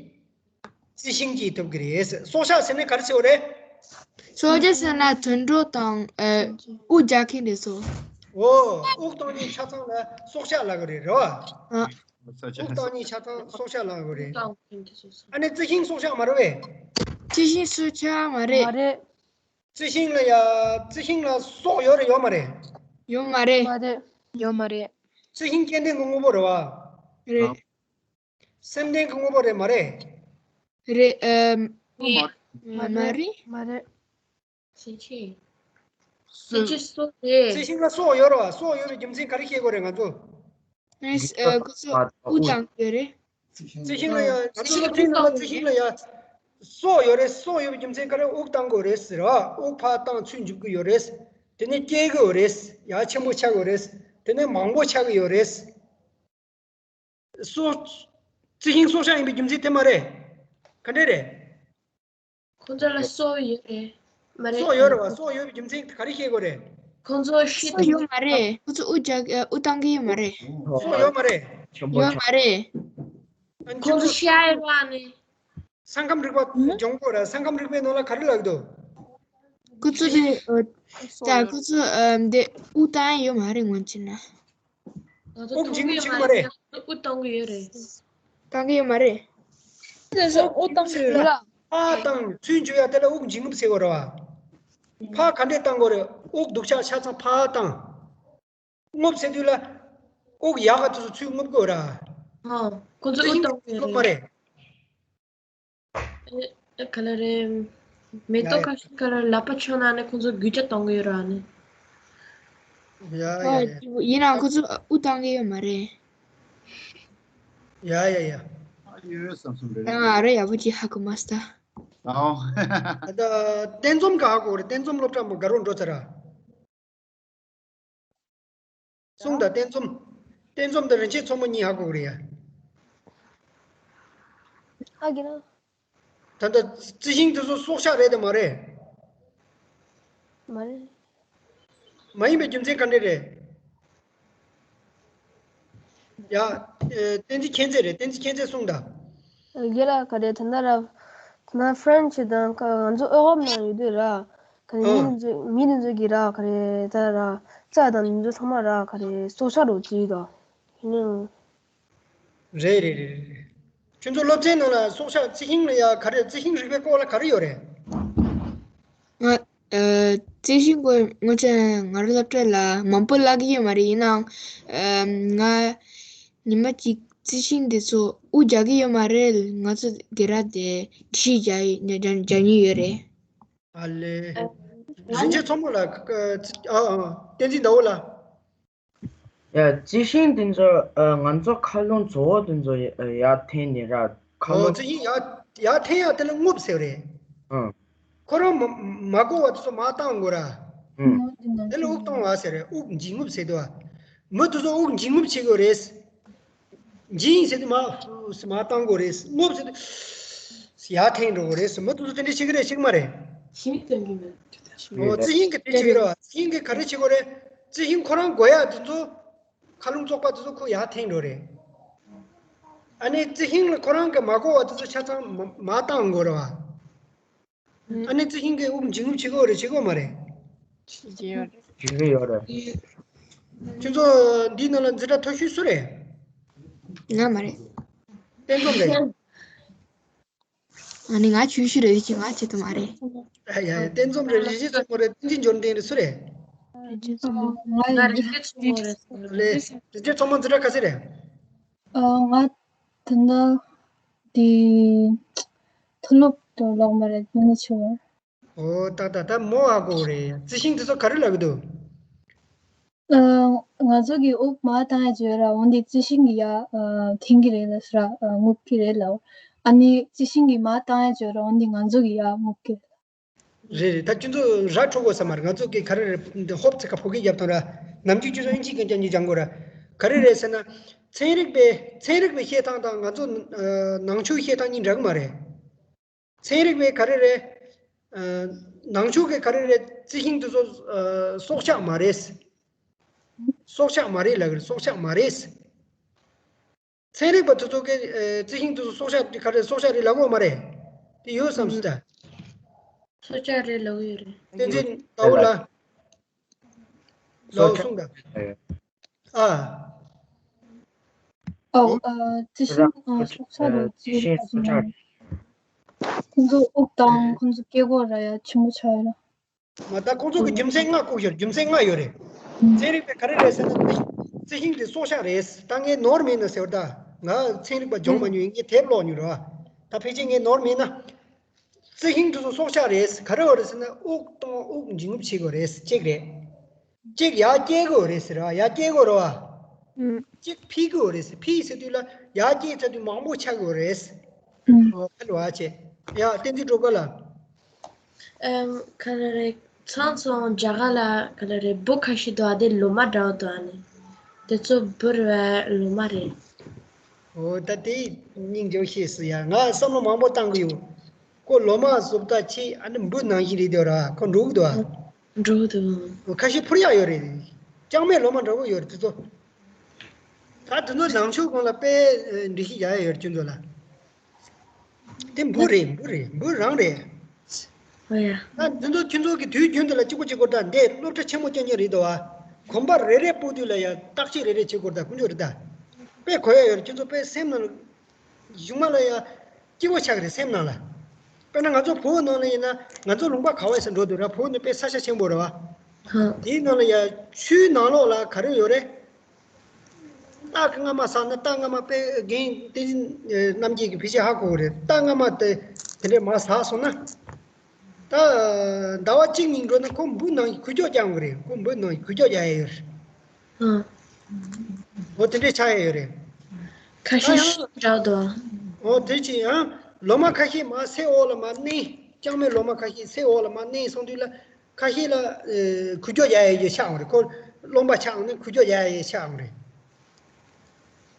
རྩི་ཤིང་སྐྱེ་ཐུབ་ཀྱི་རེད། སྲོག་ཆགས་ཟེར་ན་ག་རེ་ཟེར་བ་རེད། སྲོག་ཆགས་ཟེར་ན་དུད་འགྲོ་དང་ཨ། དབུགས་རྒྱག་མཁན་དེ་ཚོ། འོ། དབུགས་གཏོང་མཁན་ཆ་ཚང་ལ་སྲོག་ཆགས་ལབ་ཀྱི་རེད། རེད་བ། ཨ། དབུགས་གཏོང་མཁན་ཆ་ཚང་སྲོག་ཆགས་ལབ་ཀྱི་རེད། ཨ་ནི་རྩི་ཤིང་སྲོག་ཆགས་མ་རེད་པས། རྩི་ཤིང་སྲོག་ཆགས་མ་རེད། མ་རེད། རྩི་ཤིང་ལ་ཡ། རྩི་ཤིང་ལ་སྲོག་ཡོད་རེད་ཡོད་མ་རེད། ཡོད་མ་རེད། མ་རེད། ཡོད་མ་རེད། རྩི་ཤིང་སྐྱེ་ལྡན་གྱི་དངོས་པོ་རེད་བ། རེད། སེམས་ལྡན་གྱི་དངོས་པོ་རེད་མ་རེད། རེད། ཨ། མ་མ་རེད། རེད། མ་རེད། མ་རེད། སེམས་ཅན། སེམས་ཅན་སྲོག་རེད། རྩི་ཤིང་ལ་སྲོག་ཡོད་རེད་བ། སྲོག་ཡོད་པའི་རྒྱུ་མཚན་ག་རེ་ཤེས་དགོས་རེད་ང་ཚོ། ཨ། ཁོ་ཚོ་དབུགས་བཏང་གི་ཡོད་རེད། རྩི་ཤིང་ལ་ཡ། ང་ཚོ་སློབ་ཚན་ནང་ལ་རྩི་ཤིང་ལ་ཡ་སྲོག་ཡོད་རེད། སྲོག་ཡོད་པའི་རྒྱུ་མཚན་ག་རེ། དབུགས་བཏང་དགོས་རེད་ཟེར་བ། དབུགས་ཕར་བཏང་ཚུར་འཇུག་གི་ཡོད་རེད། དེ་ནས་སྐྱེ་གི་ཡོད་རེད། ཡ་ཆེན་པོ་ཆགས་ཀྱི་ཡོད་རེད། དེ་ནས་མང་པོ་ཆགས་ཀྱི་ཡོད་རེད། སྲོག་རྩི་ཤིང་སྲོག་ཆགས་ཡིན་པའི་རྒྱུ་མཚན་དེ་མ་རེད། ག་འདྲས་རེད། ཁོང་ཚོ་ལ་སྲོག་ཡོད་རེད། མ་རེད། སྲོག་ཡོད་རེད་བ། སྲོག་ཡོད་པའི་རྒྱུ་མཚན་ག་རེ་ཤེས་དགོས་རེད། ཁོང་ཚོ་ཤི། སྲོག་ཡོད་མ་རེད། ཁོ་ཚོ་དབུགས་རྒྱག་ཨ། དབུགས་བཏང་གི་ཡོད་མ་རེད། སྲོག་ཡོད་མ་རེད། ཡོད་མ་རེད། ཨ་ནི་ཁོང་ཚོ་ཤི་ཡ་ཡོད་ར་ནི། ས་ཁམས་རིག་པ་སྦྱོང་དགོས་ར། ས་ཁམས་རིག་པའི་ནང་ལ་ག་རེ་ལབ་འདུག་ཁོ་ཚོ་དེ་ཨ། ད་ཁོ་ཚོ་ཨ། འདི་དབུགས་བཏང་ཡ་ཡོད་མ་རེད་ངོ་ཅི་ན། དབུགས་འབྱིན་གྱི་མ་རེད། དབུགས་གཏོང་གི་ཡོད་རེད། གཏོང་གི་ཡོད་མ་རེད། དེ་ཚོ་དབུགས་གཏོང་གི་ཡོད་རེད། ཕར་བཏང་ཚུར་འཇུག་ཡ་དེ་ལ་དབུགས་འབྱིན་རྔུབ་ཟེར་བ་རེད་བ། ཕར་ག་འདྲས་བཏང་དགོས་རེད། དབུགས་སྡུག་ཆག་ཆ་ཚང་ཕར་བཏང་། རྔུབ་ཟེར་དུས་ལ་དབུགས་ཡག་ག་དེ་ཚོ་ཚུར་རྔུབ་དགོས་ར། ཨ། ཁོ་ཚོ་དབུགས་གཏོང་གི་ཡོད་རེད། མ་རེད། ཨེ། ག་ལ་རེད། མེ་ཏོག་ཁ་ཤས་ཁ་ལ་ལག་པ་མཆོངས་ན་ནི་ཁོ་ཚོ་རྒུད་ཆག་གཏོང་གི་ཡོད་ར་ནི། ཡ་ཡ་ཡ། ཡིན་ནའང་ཁོ་ཚོ་དབུགས་གཏོང་གི་ཡོད་མ་རེད། ཡ་ཡ་ཡ། ཡོད་བསམ་སོང་རེད། ད་ང་རེ་ཡག་པོ་ཅིག་ཧ་གོ་མ་སོང་། ཨའོ། ད་རྟེན་འཛོམས་ག་ཧ་གོ་རེད། རྟེན་འཛོམས་སློབ་གྲྭ་མོ་དགའ་རོགས་འགྲོ་ཚར་ར། གསུངས་དང་། རྟེན་འཛོམས། རྟེན་འཛོམས་དང་རིན་ཆེན་མཚོ་མོ་གཉིས་ཧ་གོ་གི་རེད་ཡ། ཧ་གི་ན། ད་ལྟ་རྩི་ཤིང་དེ་ཚོ་སྲོག་ཆགས་རེད་དམ་མ་རེད། མ་རེད། མ་ཡིན་པའི་རྒྱུ་མཚན་ག་འདྲས་རེད། ཡ། ཨེ། བསྟན་འཛིན་མཁྱེན་བརྩེ་རེད། བསྟན་འཛིན་མཁྱེན་བརྩེས་གསུངས་དང་། རྒན་ལགས་ག་རེ། ད་ལྟ་ར། ད་ལྟ་ཧྥ་རན་སི་དང་ང་ཚོ་ཨེ་ཧོབ་ནང་ཡོད་དུས་ར། ག་རེ། ཨ། མི་དེ་ཚོ་མི་དེ་ཚོ་གིས་ར་ག་རེ་ད་ར་རྩྭ་དང་དེ་ཚོ་ཚང་མ་ར་ག་རེ་སྲོག་ཆགས་རུ་བརྩིས་དང་། ཡིན་ནའང་། རེད་རེད་རེད་རེད། ཁྱོད་ཚོ་སློབ་ཚན་ནང་ལ་སྲོག་ཆགས། རྩི་ཤིང་ལ་ཡ་ག་རེ། རྩི་ཤིང་རིག་པའི་སྐོར་ལ་ག་རེ་ཡོད་རེད། ང་། ཨ། རྩི་ཤིང་སྐོར་ངོ་ཚ་ང་རང་སློབ་གྲྭ་ལ་མང་པོ་བསླབ་ཀྱི་ཡོད་མ་རེད། ཡིན་ནའང་། ཨ། ང་ཉི་མ་གཅིག་ རྩི་ཤིང་འདི་ཚོ་དབུགས་རྒྱག་གི་ཡོད་མ་རེད། ང་ཚོ་སྒེར་ར་དེ་འདྲི་ཤེས་རྒྱག་ཡི་རྒྱག་རྒྱག་མྱོང་ཡོད་རེད། ཨ་ལེ། ང་རིན་ཆེན་མཚོ་མོ་ལ་ཨ་ཨ་བསྟན་འཛིན་ཟླ་བོ་ལ། ཡ་རྩི་ཤིང་དེ་ཚོ་ཨ་ང་ཚོ་མཁའ་རླུང་བཙོག་པོ་དེ་ཚོ་ཡ་ཡར་འཐེན་ནས་ར་མཁའ་ཨོ་རླུང་། རྩི་ཤིང་ཡར་ཡར་འཐེན་ཡ་དེ་ལ་རྔུབ་ཟེར་རེད། ཨང་། ཁོ་རང་མ་མ་གོ་བ་དེ་ཚོ་མར་བཏང་དགོས་ར། ཨང་། དེ་ལ་དབུགས་གཏོང་བ་ཟེར་རེད། དབུགས་འབྱིན་རྔུབ་ཟེར་འདུག་བ། མི་དེ་ཚོ་དབུགས་འབྱིན་རྔུབ་བྱེད་དགོས་རེད། འབྱིན་ཟེར་དུས་མར་མར་བཏང་དགོས་རེད། རྔུབ་ཟེར་དུས་ཡར་འཐེན་འགྲོ་དགོས་རེད། མི་དེ་ཚོ་དེ་འདྲ་བྱེད་ཀྱི་རེད་བྱེད་ཀྱི་མ་རེད། ཤིང་སྟོན་གྱི་མེད། ཨོ་རྩི་ཤིང་གི་དེ་བྱེད་ཀྱི་རེད་བ། རྩི་ཤིང་གི་ག་རེ་བྱེད་དགོས་རེད། རྩི་ཤིང་ཁོ་རང་དགོས་ཡ་དེ་ཚོ། མཁའ་རླུང་བཙོག་པ་དེ་ཚོ་ཁོ་ཡར་འཐེན་འགྲོ་རེད། ཨ་ནི་རྩི་ཤིང་ལ་ཁོ་རང་གི་མ་གོ་བ་དེ་ཚོ་ཆ་ཚང་མ་མར་བཏང་དགོས་རེད་བ། ཨ་ནི་རྩི་ཤིང་གི་དབུགས་འབྱིན་རྔུབ་བྱེད་དགོས་རེད་བྱེད་དགོས་མ་རེད། བྱེད་ཀྱི་ཡོད་རེད། བྱེད་ཀྱི་ཡོད་རེད། ཁྱོད་ཚོ་འདིའི་ནང་ལ་འཛིན་གྲྭ་མཐོ་ཤོས་སུ་རེད། ང་མ་རེད། བསྟན་འཛོམས་རེད། ཨ་ནི་ང་ཆུང་ཤོས་རེད། ཅི་ང་ཆེ་དུ་མ་རེད། ཨ་ཡ་ཡ་བསྟན་འཛོམས་རེད། རིན་ཆེན་མཚོ་མོ་རེད། བསྟན་འཛིན་འབྱོར་ལྡན་རེད། སུ་རེད། རིན་ཆེན་མཚོ་མོ། ང་ང་རིན་ཆེན་མཚོ་མོ་རེད། ལེ། རིན་ཆེན་མཚོ་མོ་འཛིན་གྲྭ་ག་ཚོད་རེད། ཨ་ང་ད་ལྟ་དེ་མཐོ་སློབ་ཏུ་ལོག་མ་རེད། ད་ནི་ཆེ་བ། ཨོ་ཏག་ཏག་ད་མོ་ཨ་གོ་རེད། རྩི་ཤིང་དེ་ཚོ་ག་རེ་ལབ་ཀྱི་འདུག་ཨ་ང་ཚོ་གི་དབུགས་མར་བཏང་ཡ་བརྗོད་ར། འོན་ཏེ་རྩི་ཤིང་གི་ཡ་ཨ་འཐེན་གི་རེད་ལབ་སོང་ར། ཨ་རྔུབ་ཀྱི་རེད་ལབ། ཨ་ནི་རྩི་ཤིང་གི་མར་བཏང་ཡ་བརྗོད་ར། འོན་ཏེ་ང་ཚོ་གི་ཡ་རྔུབ་ཀྱི་རེད། རེད་རེད། ད་ཁྱོད་ཚོ་ར་འཕྲོད་དགོས་ས་མ་རེད། ང་ཚོ་གི་ག་རེ་རེད། འདི་ཧོབ་ཚིག་ཁ་ཕོ་སྐད་རྒྱབ་དང་ར། ནམ་རྒྱུན་ཁྱོད་ཚོ་ཨིན་ཇི་སྐད་རྒྱབ་ནས་སྦྱང་དགོས་ར། ག་རེ་རེད་ཟེར་ན། ཚན་རིག་པའི་ཚན་རིག་པའི་བཤད་སྟངས་དང་ང་ཚོ་ཨ་ནང་ཆོས་བཤད་སྟངས་གཉིས་འདྲ་གི་མ་རེད། ཚན་རིག་པའི་ག་རེ་རེད། ཨ་ནང་ཆོས་ཀྱི་ག་རེ་རེད། རྩི་ཤིང་དེ་ཚོ་ཨ་སྲོག་ཆགས་མ་རེད། སྲོག་ཆགས་མ་རེད་ལབ་ཀྱི་རེད། སྲོག་ཆགས་མ་རེད། ཚན་རིག་པ་དེ་ཚོ་གིས་ཨ་རྩི་ཤིང་དེ་ཚོ་སྲོག་ཆགས་དེ་ག་རེ་སྲོག་ཆགས་རེད་ལབ་ཀྱི་ཡོད་མ་རེད། དེ་ཡོད་བསམ་སྲིད་ད། སྲོག་ཆགས་རེད་ལབ་ཀྱི་ཡོད་རེད། བསྟན་འཛིན་ཟླ་བོ་ལགས། ལགས་གསུངས་དང་། ཨ། ཨོ། ཨ་རྩི་ཤིང་ཨ་སྲོག་ཆགས་རེད། རྩི་ཤིང་སྲོག་ཆགས་རེད། ཁོང་ཚོ་དབུགས་དང་ཁོང་ཚོ་སྐད་གོ་ར་ཡ་ཆེན་པོ་ཆགས་ཡོད་ར། མ་ད་ཁོང་ཚོ་གི་རྒྱུ་མཚན་ལྔ་བཀོད་ཡོད། རྒྱུ་མཚན་ལྔ་ཡོད་རེད། ཚན་རིག་པས་ག་རེ་རེད་ཟེར་ན། རྩི་ཤིང་དེ་སྲོག་ཆགས་རེད། ད་ངས་ནོར་མེད་ན་ཟེར་བ། ད་ང་ཚན་རིག་པ་སྦྱོང་མ་མྱོང་། ངས་དེབ་ཀློག་མྱོང་རེད་བ། ད་ཕལ་ཆེར་ངས་ནོར་མེད་ན། རྩི་ཤིང་དེ་ཚོ་སྲོག་ཆགས་རེད། ག་རེ་ཡོད་རེད་ཟེར་ན། དབུགས་གཏོང་། དབུགས་འབྱིན་རྔུབ་བྱེད་དགོས་རེད། གཅིག་རེད། གཅིག་ཡར་སྐྱེ་དགོས་རེད་ཟེར་བ། ཡར་སྐྱེ་དགོས་རེད་བ། ཨུམ། གཅིག་འཕེལ་དགོས་རེད་ཟེར། འཕེལ་ཟེར་དུས་ལ་ཡར་སྐྱེ་ཚར་དུས་མང་པོ་ཆགས་དགོས་རེད། ཨུམ། ཨོ་ཕལ་བ་བྱས། ཡ་བསྟན་འཛིན་སྒྲོལ་དཀར་ལགས། ཨམ། ག་རེ་རེད། ཚང་ཚང་རྒྱ་གར་ལ་ག་རེ་རེད། འབུ་ཁ་ཤས་འདུག་ཨ། དེ་ལོ་མ་འདྲ་བོ་འདུག་ཨ་ནི། དེ་ཚོ་འབུ་རེད་པས་ལོ་མ་རེད། ཨོ་ད་དེ་སྙིང་རྗེ་པོ་ཤེས་སོང་ཡ། ང་བསམ་བློ་མང་པོ་བཏང་གི་ཡོད། ཁོ་ལོ་མ་བཟོ་ལྟ་ཅིག་ཨ་ནི་འབུ་ནང་བཞིན་རེད་འདུག་ར། ཁོ་འགྲོ་གི་འདུག་ཨ། འགྲོ་གི་འདུག་ཁ་ཤས་འཕུར་ཡག་ཡོད་རེད། ལྕང་མའི་ལོ་མ་འདྲ་བོ་ཡོད་རེད་དེ་ཚོ། ད་དེ་ཚོ་ནང་ཆོས་སྒང་ལ་དཔེ་འགྲེལ་བཤད་རྒྱག་ཡག་ཡོད་རེད་ཁྱོད་ཚོ་ལ། དེ་འབུ་རེད། འབུ་རེད། འབུ་རང་རེད། ཨོ་ཡ། ད་འདི་ཚོ་ཁྱོད་ཚོ་གི་དུས་རྒྱུན་དུ་ལ་གཅིག་པོ་གཅིག་པོ་ད་འདི་སློབ་གྲྭ་ཆེན་མོ་རྐྱང་རྐྱང་རེད་དོ། གོམ་པ་རེ་རེ་སྤོ་དུས་ལ་ཡ་བརྟག་དཔྱད་རེ་རེ་བྱེད་དགོས་རེད་ད། དཀོན་མཆོག་རེད་ད། དཔེ་གོ་ཡ་ཡོད་རེད། ཁྱོད་ཚོ་དཔེ་སེམས་ནང་གཞུག་མ་ལ་ཡ་སྐྱིད་པོ་ཆགས་ཀྱི་རེད་སེམས་ནང་ལ། དཔེར་ན་ང་ཚོ་བོད་ནང་ལ་ཡིན་ན། ང་ཚོ་ལུང་པ་ག་བ་ཡིན་ས་འགྲོ་དུས་ར། བོད་ནི་དཔེ་ས་ཆ་ཆེན་པོ་རེད་བ། ཧ། དེའི་ནང་ལ་ཡ་ཆུའི་ནང་ལོགས་ལ་ག་རེ་ཡོད་རེད། རྟ་སྔ་མ་ཟ་ན། རྟ་སྔ་མ་དཔེ་རྒན་བསྟན་འཛིན་རྣམ་རྒྱལ་གྱིས་ཕལ་ཆེར་ཧ་གོ་གི་རེད། རྟ་སྔ་མ་དེ་དེ་འདྲས་མར་ཟ་སོང་ན། ད་ཟླ་བ་གཅིག་གཉིས་འགྲོ་ན་ཁོ་འབུ་ནང་གི་ཁུ་ཁྱོག་རྒྱག་ཡོང་གི་རེད། ཁོ་འབུ་ནང་གི་ཁུ་ཁྱོག་རྒྱག་ཡ་ཡོད་རེད། ཨ། འོ་དེ་འདྲས་ཆགས་ཡ་ཡོད་རེད། ཁ་ཤས་ཤི་འགྲོ་འདུག་འོ་དེ་ཅི་ཡང་ལོ་མ་ཁ་ཤས་མར་སའི་འོག་ལ་མར་མནན། ལྕང་མའི་ལོ་མ་ཁ་ཤས་སའི་འོག་ལ་མར་མནན་སོང་དུས་ལ། ཁ་ཤས་ལ་ཨེ་ཁུ་ཁྱོག་རྒྱག་ཡ་ཡོད་ཆགས་འོང་རེད། ཁོ་རློན་པ་ཆགས་འོང་ན་ཁུ་ཁྱོག་རྒྱག་ཡ་ཡོད་ཆགས་འོང་རེད།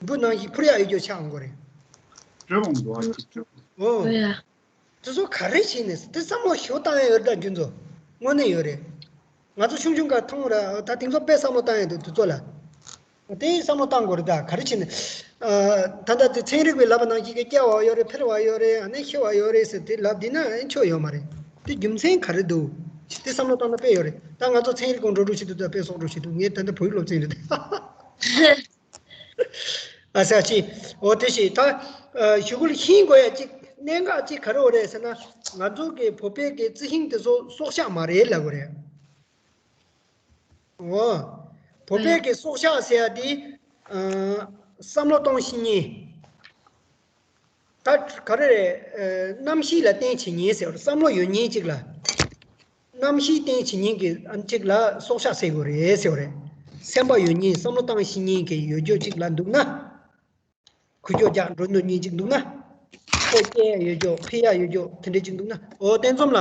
འབུ་ནང་བཞིན་འཕུར་ཡ་ཡོད་རྒྱུ་ཆགས་འོང་གི་རེད། འགྲོ་འོང་འདུག་ཨ། ཅིག་འགྲོ། འོ། ཨོ་ཡ། དེ་ཚོ་ག་རེ་བྱས་ནས་དེ་བསམ་བློ་ཞེ་པོ་བཏང་ཡ་ཡོད་རེད་ད་ཁྱོད་ཚོ། དངོས་གནས་ཡོད་རེད། ང་ཚོ་ཆུང་ཆུང་སྐབས་མཐོང་ར། ད་དེང་སང་དཔེ་བསམ་བློ་བཏང་ཡ་འདུག་དེ་ཚོ་ལ། དེ་བསམ་བློ་བཏང་དགོས་རེད་ད། ག་རེ་བྱས་ནས། ཨ། ད་ལྟ་དེ་ཚན་རིག་པས་ལབ་པ་ནང་བཞིན་གྱི་སྐྱེ་བ་ཡོད་རེད། འཕེལ་བ་ཡོད་རེད། ཨ་ནི་ཤི་བ་ཡོད་རེད་ཟེར་དེ་ལབ་བསྡད་ན་ཆོ་ཡོད་མ་རེད། དེ་རྒྱུ་མཚན་ག་རེ་འདུག་དེ་བསམ་བློ་བཏང་ན་དཔེ་ཡོད་རེད། ད་ང་ཚོ་ཚན་རིག་གོང་འགྲོ་འགྲོ་བྱེད་དུས་ད་དཔེ་སོགས་འགྲོ་བྱེད་དུས་ངས་ད་ལྟ་བོད་ཡིག་སློབ་ཚན་རེད། ཨ་ས་ཅི། འོ་དེ་ཞིག་ད། ཨ། ཞུ་གུ་ལ་ཤིང་དགོས་ཡ་གཅིག་གནད་འགག་གཅིག་ག་རེ་ཡོད་རེད་ཟེར་ན། ང་ཚོ་གི་བོད་པའི་གི་རྩི་ཤིང་དེ་ཚོ་སྲོག་ཆགས་མ་རེད་ལབ་དགོས་རེད། འོ། བོད་པའི་གི་སྲོག་ཆགས་ཟེར་ཡ་དེ། ཨ། བསམ་བློ་གཏོང་ཤེས་མཁན། ད་ག་རེ་རེད། ཨ། རྣམ་ཤེས་ལ་བརྟེན་བྱེད་མཁན་ཟེར་བ་རེད། བསམ་བློ་ཡོད་མཁན་གཅིག་ལ། རྣམ་ཤེས་བརྟེན་བྱེད་མཁན་གྱི་ཨ་གཅིག་ལ་སྲོག་ཆགས་ཟེར་དགོས་རེད་ཟེར་བ་རེད། སེམས་པ་ཡོད་མཁན་བསམ་བློ་བཏང་ཤེས་མཁན་གྱི་ཡོད་རྒྱུ་གཅིག་ལ་འདུག་ན། ཁུ་ཁྱོ་རྒྱག་འགྲོ་འདོད་མཁན་གཅིག་འདུག་ན། ཁོ་སྐྱེ་ཡ་ཡོད་རྒྱུ་འཕེལ་ཡ་ཡོད་རྒྱུ་དེ་འདྲ་གཅིག་འདུག་ན། འོ་བསྟན་འཛོམས་ལ།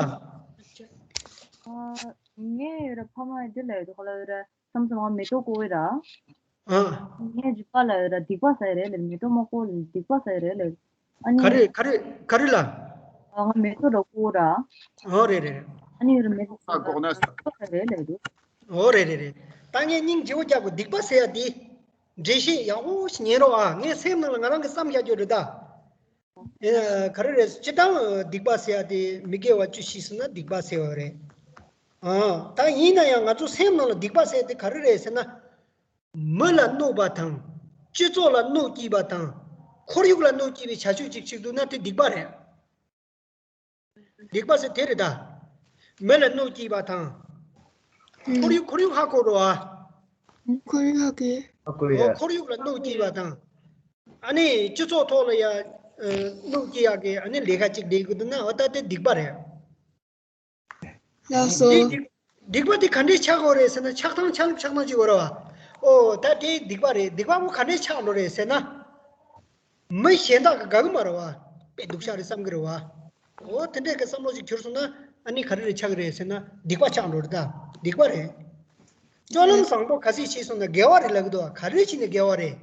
ཨ། ངས་ཡོད་ར་ཕ་མ་ཡི་འདི་ལ་ཡོད་དོ་ཁོ་ལ་ཡོད་ར་བསམ་བསམ་ང་མེ་ཏོག་བཀོག་གི་ར། ཨ། ངས་རིག་པ་ལ་ཡོད་ར་སྡིག་པ་ཟ་ཡི་རེད་ལབ། མེ་ཏོག་མ་བཀོག་ལབ་སྡིག་པ་ཟ་ཡི་རེད་ལབ། ཨ་ནི། ག་རེ་ག་རེ་ག་རེ་ལ། ཨ། ང་མེ་ཏོག་ར་བཀོག་ར། ཨོ་རེད་རེད་རེད། ཨ་ནི་ཡོད་ར་མེ་ཏོག་ཨ་བཀོག་ན་ས། སྡིག་པ་ཟ་ཡི་རེད་ལབ་འདུག་ཨོ་རེད་རེད་རེད། ད་ངས་སྙིང་རྗེ་བོ་རྒྱག་དགོས། སྡིག་པ་ཟེར་ཡ་དེ། འགྲེལ་བཤད་ཡག་པོ་ཞིག་ཉན་རོགས་ཨ། ངས་སེམས་ནང་ལ་ང་རང་གི་བསམ་བཞག་རྒྱུ་རེད་ད། ཨེ། ག་རེ་རེད། སྤྱིར་བཏང་སྡིག་པ་ཟེར་ཡ་དེ་མི་དགེ་བ་བཅུ་བཞི་ཟེར་ན་སྡིག་པ་ཟེར་བ་རེད། ཨ། ད་ཡིན་ན་ཡང་ང་ཚོ་སེམས་ནང་ལ་སྡིག་པ་ཟེར་ཡ་དེ་ག་རེ་རེད་ཟེར་ན། མི་ལ་གནོད་པ་དང་། སྤྱི་ཚོགས་ལ་གནོད་སྐྱེལ་བ་དང་། ཁོར་ཡུག་ལ་གནོད་སྐྱེལ་བའི་བྱ་སྤྱོད་ཅིག་བྱེད་འདུག་ན་དེ་སྡིག་པ་རེད། སྡིག་པ་ཟེར་དེ་རེད་ད། མི་ལ་གནོད་སྐྱེལ་བ་དང་། ཁོར་ཡུག་ཁོར་ཡུག་ཧ་གོ་རོ་ཨ། ཁོར་ཡུག་ཧ་གོ། ཧ་གོ་ཡ། ཨོ། ཁོར་ཡུག་ལ་གནོད་སྐྱེལ་བ་དང་། ཨ་ནི་སྤྱི་ཚོགས་ཐོག་ལ་ཡ། ཨ། གནོད་སྐྱེལ་ཡག་གི་ཨ་ནི་ལས་ཀ་ཅིག་ལས་དགོས་འདུག་ན་འོ་ད་དེ་སྡིག་པ་རེད། ལགས་སོ། དེ་སྡིག་སྡིག་པ་དེ་ག་འདྲས་ཆགས་དགོས་རེད་ཟེར་ན་ཆགས་སྟངས་ཆ་ལུགས་ཆགས་སྟངས་ཅིག་ཡོད་རེད་བ། ཨོ་ད་དེ་སྡིག་པ་རེད། སྡིག་པ་པོ་ག་འདྲས་ཆགས་འགྲོ་རེད་ཟེར་ན། མི་གཞན་དག་གི་དགའ་གི་མ་རེད་བ། དཔེ་སྡུག་ཤག་རེད་བསམ་གི་རེད་བ། ཨོ་དེ་འདྲས་ཀྱི་བསམ་བློ་ཅིག་གྱུར་སོང་ན་ཨ་ནི་ག་རེ་རེད་ཆགས་གི་རེད་ཟེར་ན་སྡིག་པ་ཆགས་འགྲོ་རེད་ད། སྡིག་པ་རེད། སྤྱོད་ལམ་བཟང་པོ་ག་ཚོད་བྱས་སོང་ན་དགེ་བ་རེད་ལབ་གི་འདུག་བ། ག་རེ་བྱས་ནས་དགེ་བ་རེད།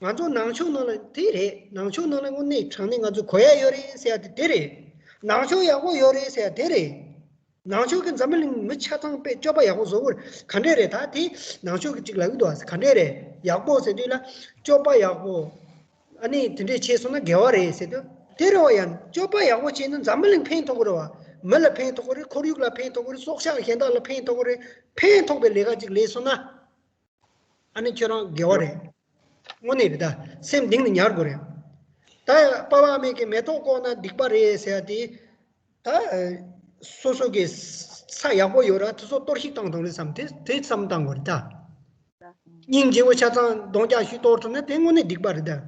ང་ཚོ་ནང་ཆོས་ནང་ལ་དེ་རེད། ནང་ཆོས་ནང་ལ་དངོས་གནས་དྲང་གནས་ང་ཚོ་གོ་ཡ་ཡོད་རེད་ཟེར་ཡ་དེ་དེ་རེད། ནང་ཆོས་ཡག་པོ་ཡོད་རེད་ཟེར་ཡ་དེ་རེད། ནང་ཆོས་ཀྱི་འཛམ་བུ་གླིང་མི་ཆ་ཚང་དཔེ་སྤྱོད་པ་ཡག་པོ་བཟོ་དགོས་རེད། ག་འདྲས་རེད་ད་དེ། ནང་ཆོས་ཀྱི་གཅིག་ལབ་གི་འདུག་ཨ། ག་འདྲས་རེད། ཡག་པོ་ཟེར་དུས་ལ་སྤྱོད་པ་ཡག་པོ། ཨ་ནི་དེ་འདྲས་བྱས་སོང་ན་དགེ་བ་རེད་ཟེར་དུས་དེ་རེད་བ། ཡང་སྤྱོད་པ་ཡག་པོ་བྱས་ན་འཛམ་བུ་གླིང་ཕན་ཐོགས་གི་རེད་བ། མི་ལ་ཕན་ཐོགས་གི་རེད། ཁོར་ཡུག་ལ་ཕན་ཐོགས་གི་རེད། སྲོག་ཆགས་གཞན་དག་ལ་ཕན་ཐོགས་གི་རེད། ཕན་ཐོགས་པའི་ལས་ཀ་ཅིག་ལས་སོང་ན། ཨ་ནི་ཁྱོད་རང་དགེ་བ་རེད། དངོས་གནས་རེད་ད། སེམས་གཏིང་ནས་ཉར་དགོས་རེད། ད་པ་ཕ་མེས་ཀྱིས་མེ་ཏོག་བཀོག་ན་སྡིག་པ་རེད་ཟེར་ཡ་དེ། ད་སོ་སོ་གི་ས་ཡག་པོ་ཡོད་ར་དེ་ཚོ་གཏོར་བཤིག་བཏང་བཏང་རེད་བསམ། དེ་དེ་བསམ་བཏང་དགོས་རེད་ད། སྙིང་རྗེ་བོ་ཆ་ཚང་གདོང་རྒྱག་ཤུལ་གཏོར་ཐུབ་ན་དེ་དངོས་གནས་སྡིག་པ་རེད་ད།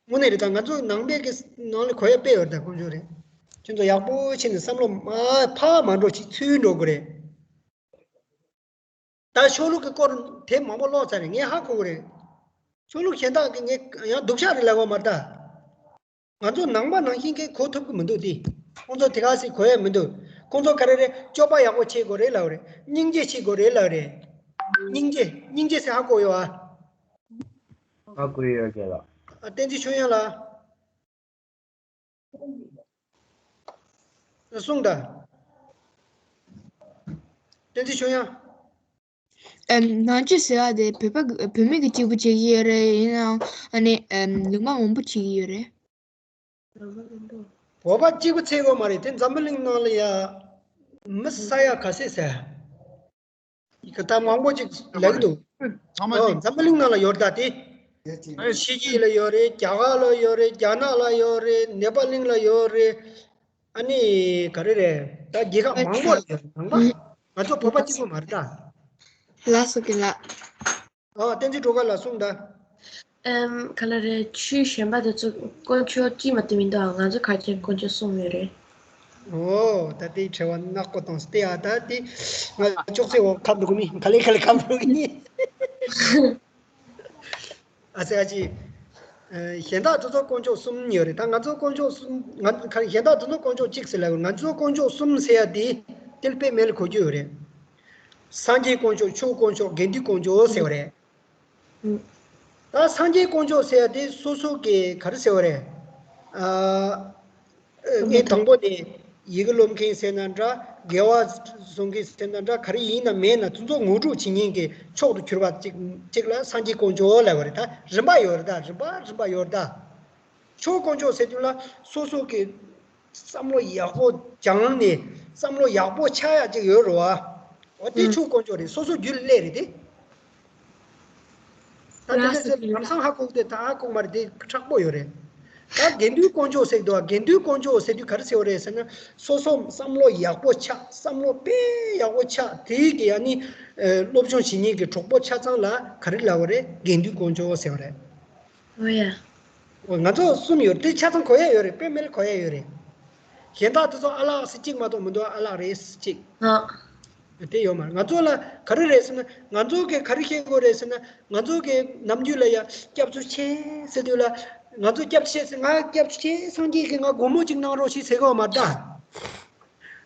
དངོས་གནས་རེད་ད། ང་ཚོ་ནང་པའི་གི་ནང་ལ་གོ་ཡ་དཔེ་ཡོད་རེད་ད། དཀོན་མཆོག་རེད། ཁྱོད་ཚོ་ཡག་པོ་བྱས་ནས་བསམ་བློ་མ་ཕར་མ་འགྲོ་ཞིག་ཚུར་འགྲོ་དགོས་རེད། ད་ཆོས་ལུགས་ཀྱི་སྐོར་དེབ་མང་པོ་ཀློག་ཚར་རེད། ངས་ཧ་གོ་གི་རེད། ཆོས་ལུགས་གཞན་དག་གིས་ངས་ཡང་སྡུག་ཤག་རེད་ལབ་ཡོད་མ་རེད་ད། ང་ཚོ་ནང་པ་ནང་བཞིན་གྱི་གོ་ཐུབ་ཀྱི་མི་འདུག་དེ། ཁོང་ཚོ་དེ་ག་ཟེ་གོ་ཡ་མི་འདུག་ཁོང་ཚོ་ག་རེ་རེད། སྤྱོད་པ་ཡག་པོ་བྱེད་དགོས་རེད་ལབ་རེད། སྙིང་རྗེ་བྱེད་དགོས་རེད་ལབ་རེད། སྙིང་རྗེ་སྙིང་རྗེ་ཟེར་ཧ་གོ་ཡོད་ཨ། ཧ་གོ་ཡོད་རྒན་ལགས། ཨ། བསྟན་འཛིན་ཆོས་དབྱངས་ལགས། གསུངས་དང་། བསྟན་འཛིན་ཆོས་དབྱངས། ཨེམ། ནང་ཆོས་ཟེར་བ་དེ་བོད་པ་གི་བོད་མི་གི་གཅིག་པུ་བྱེད་ཀྱི་ཡོད་རེད། ཡིན་ནའང་ཨ་ནི་ཨེམ། ལུང་པ་མང་པོ་བྱེད་ཀྱི་ཡོད་རེད། བོད་པ་གཅིག་པུ་བྱེད་དགོས་མ་རེད། དེ་འཛམ་བུ་གླིང་ནང་ལ་ཡ་མི་ས་ཡ་ག་ཚད་ཟེར། ད་མང་པོ་ཅིག་ལབ་འདུག་ཚང་མ། ཨོ། ཅིག་འཛམ་བུ་གླིང་ནང་ལ་ཡོད་རེད་ད་དེ། ཕྱི་རྒྱལ་ལ་ཡོད་རེད། རྒྱ་གར་ལ་ཡོད་རེད། རྒྱ་ནག་ལ་ཡོད་རེད། ནེ་པ་ལིང་ལ་ཡོད་རེད། ཨ་ནི་ག་རེ་རེད། ད་རྒྱལ་ཁབ་མང་པོ་ལ་ཡོད་རེད། ནང་པ། ང་ཚོ་བོད་པ་གཅིག་པུ་མ་རེད་ད། ལགས་སོ་རྒན་ལགས། ཨོ། བསྟན་འཛིན་སྒྲོལ་དཀར་ལགས་གསུངས་དང་། ཨེམ། ག་ལ་རེད། ཆོས་གཞན་པ་དེ་ཚོ་དཀོན་མཆོག་གཅིག་མ་གཏོགས་མི་འདུག་ཨ། ང་ཚོ་ག་རེ་བྱས་ནས་དཀོན་མཆོག་གསུམ་ཡོད་རེད། ཨོ། ད་དེའི་དྲི་བ་ནག་པོ་བཏང་སྟེ་ཨ། ད་དེ་ང་ཅོག་ཙེ་འོག་ཁ་འདུག་མི་ག་ལེ་ག་ལེ་ཁ་འདུག་མི། ཨ་ཙི་ཨ་ཙི། ཨ། གཞན་དག་དེ་ཚོ་དཀོན་མཆོག་གསུམ་ཡོད་རེད། ད་ང་ཚོ་དཀོན་མཆོག་གསུམ། ང་གཞན་དག་དེ་ཚོ་དཀོན་མཆོག་གཅིག་ཟེར་ལབ། ང་ཚོ་དཀོན་མཆོག་གསུམ་ཟེར་ཡ་དེ་དེ་དཔེ་མེད་ལ་གོ་རྒྱུ་ཡོད་རེད། སངས་རྒྱས་དཀོན་མཆོག་ཆོས་དཀོན་མཆོག་དགེ་འདུན་དཀོན་མཆོག་ཟེར་བ་རེད། ད་སངས་རྒྱས་དཀོན་མཆོག་ཟེར་ཡ་དེ་སོ་སོ་གི་ག་རེ་ཟེར་བ་རེད། ཨ། ངས་དང་པོ་ནས་ཡི་གེ་སློབ་མཁན་ཟེར་ན་འདྲ། དགེ་བ་བཟོ་མཁན་ཟེར་ན་འདྲ། ག་རེ་ཡིན་ན་མེད་ན་དེ་ཚོ་ངོ་སྤྲོད་བྱེད་མཁན་གྱི་མཆོག་ཏུ་གྱུར་པ་གཅིག་གཅིག་ལ་སངས་རྒྱས་དཀོན་མཆོག་ལབ་པ་རེད། ད་རིམ་པ་ཡོད་རེད། ད་རིམ་པ་རིམ་པ་ཡོད་རེད། ད་ཆོས་དཀོན་མཆོག་ཟེར་དུས་ལ་སོ་སོ་གི་བསམ་བློ་ཡག་པོ་སྦྱངས་ནས་བསམ་བློ་ཡག་པོ་ཆགས་ཡ་གཅིག་ཡོད་རེད་བ། འོ་དེ་ཆོས་དཀོན་མཆོག་རེད། སོ་སོ་རྒྱུད་ལས་རེད་དེ། ད་དེ་འདྲ་ཟེར་ལམ་སང་ཧ་གོ་གི་དེ། ད་ཧ་གོ་མ་རེད་དེ། མཁྲེགས་པོ་ཡོད་རེད། ད་དགེ་འདུན་དཀོན་མཆོག་ཟེར་འདུག་དགེ་འདུན་དཀོན་མཆོག་ཟེར་དུས་ག་རེ་ཟེར་བ་རེད་ཟེར་ན། སོ་སོ་བསམ་བློ་ཡག་པོ་ཆགས། བསམ་བློ་དཔེ་ཡག་པོ་ཆགས། དེའི་གི་ཨ་ནི་ཨ་སློབ་སྦྱོང་བྱེད་མཁན་གྱི་གྲོགས་པོ་ཆ་ཚང་ལ་ག་རེ་ལབ་པ་རེད། དགེ་འདུན་དཀོན་མཆོག་ཟེར་བ་རེད། ཨོ་ཡ། ང་ཚོ་གསུམ་ཡོད་རེད། དེ་ཆ་ཚང་གོ་ཡ་ཡོད་རེད། དཔེ་མེད་ལ་གོ་ཡ་ཡོད་རེད། གཞན་དག་དེ་ཚོ་ཨ་ལགས་ཟེར་གཅིག་མ་གཏོགས་མི་འདུག་ཨ་ལགས་རེད་ཟེར་གཅིག་ཨ། དེ་ཡོད་མ་རེད། ང་ཚོ་ལ་ག་རེ་རེད་ཟེར་ན། ང་ཚོ་གིས་ག་རེ་ཤེས་དགོས་རེད་ཟེར་ན། ང་ཚོ་གི་ནམ་རྒྱུན་ལ་ཡ་སྐྱབས་སུ་མཆི་ཟེར་དུས་ལ། ང་ཚོ་སྐྱབས་སུ་མཆི་ཟེར། ང་སྐྱབས་སུ་མཆི། སངས་རྒྱས་ཀྱིས་ང་སྒོར་མོ་གཅིག་གནང་རོགས་ཞེས་ཟེར་གོ་མ་ད།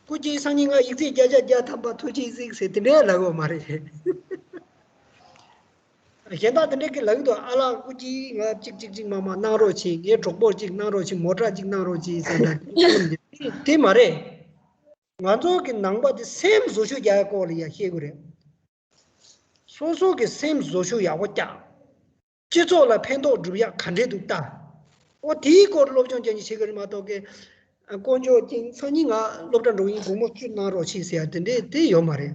སྐུ་མཁྱེན་སངས་རྒྱས་ང་ཡིག་ཚད་བརྒྱ་ཆ་བརྒྱ་ཐམ་པ་ཐུགས་རྗེས་གཟིགས་ཟེར་དེ་འདྲའི་ལབ་གོ་མ་རེད། གཞན་དག་དེ་འདྲས་ཀྱི་ལབ་ཀྱི་འདུག་ཨ་ལགས་སྐུ་མཁྱེན་ང་གཅིག་གཅིག་གཅིག་མ་མ་གནང་རོགས་བྱེད། ངའི་གྲོགས་པོར་གཅིག་གནང་རོགས་བྱེད། མོ་ཊ་གཅིག་གནང་རོགས་བྱེད་ཟེར་ན། དེ་མ་རེད། ང་ཚོ་གི་ནང་པ་དེ་སེམས་བཟོ་ཤུགས་རྒྱག་ཡ་སྐོར་ལ་ཡ་བཤད་དགོས་རེད། སོ་སོ་གི་སེམས་བཟོ་ཤུགས་ཡག་པོ་རྒྱག་སྤྱི་ཚོགས་ལ་ཕན་ཐོགས་སྒྲུབ་ཡ་ག་འདྲས་འདུག་ལྟ། འོ་དེའི་སྐོར་སློབ་སྦྱོང་ཅན་གྱི་བྱེད་དགོས་རེད་མ་གཏོགས་ཀི། དཀོན་མཆོག་ཅིག་སང་ཉིན་ང་སློབ་གྲྭ་འགྲོ་གི་ཡིན། སྒོར་མོ་བཅུ་གནང་རོགས་བྱེད་ཟེར་ཡ་དེ་འདྲས་དེ་ཡོད་མ་རེད།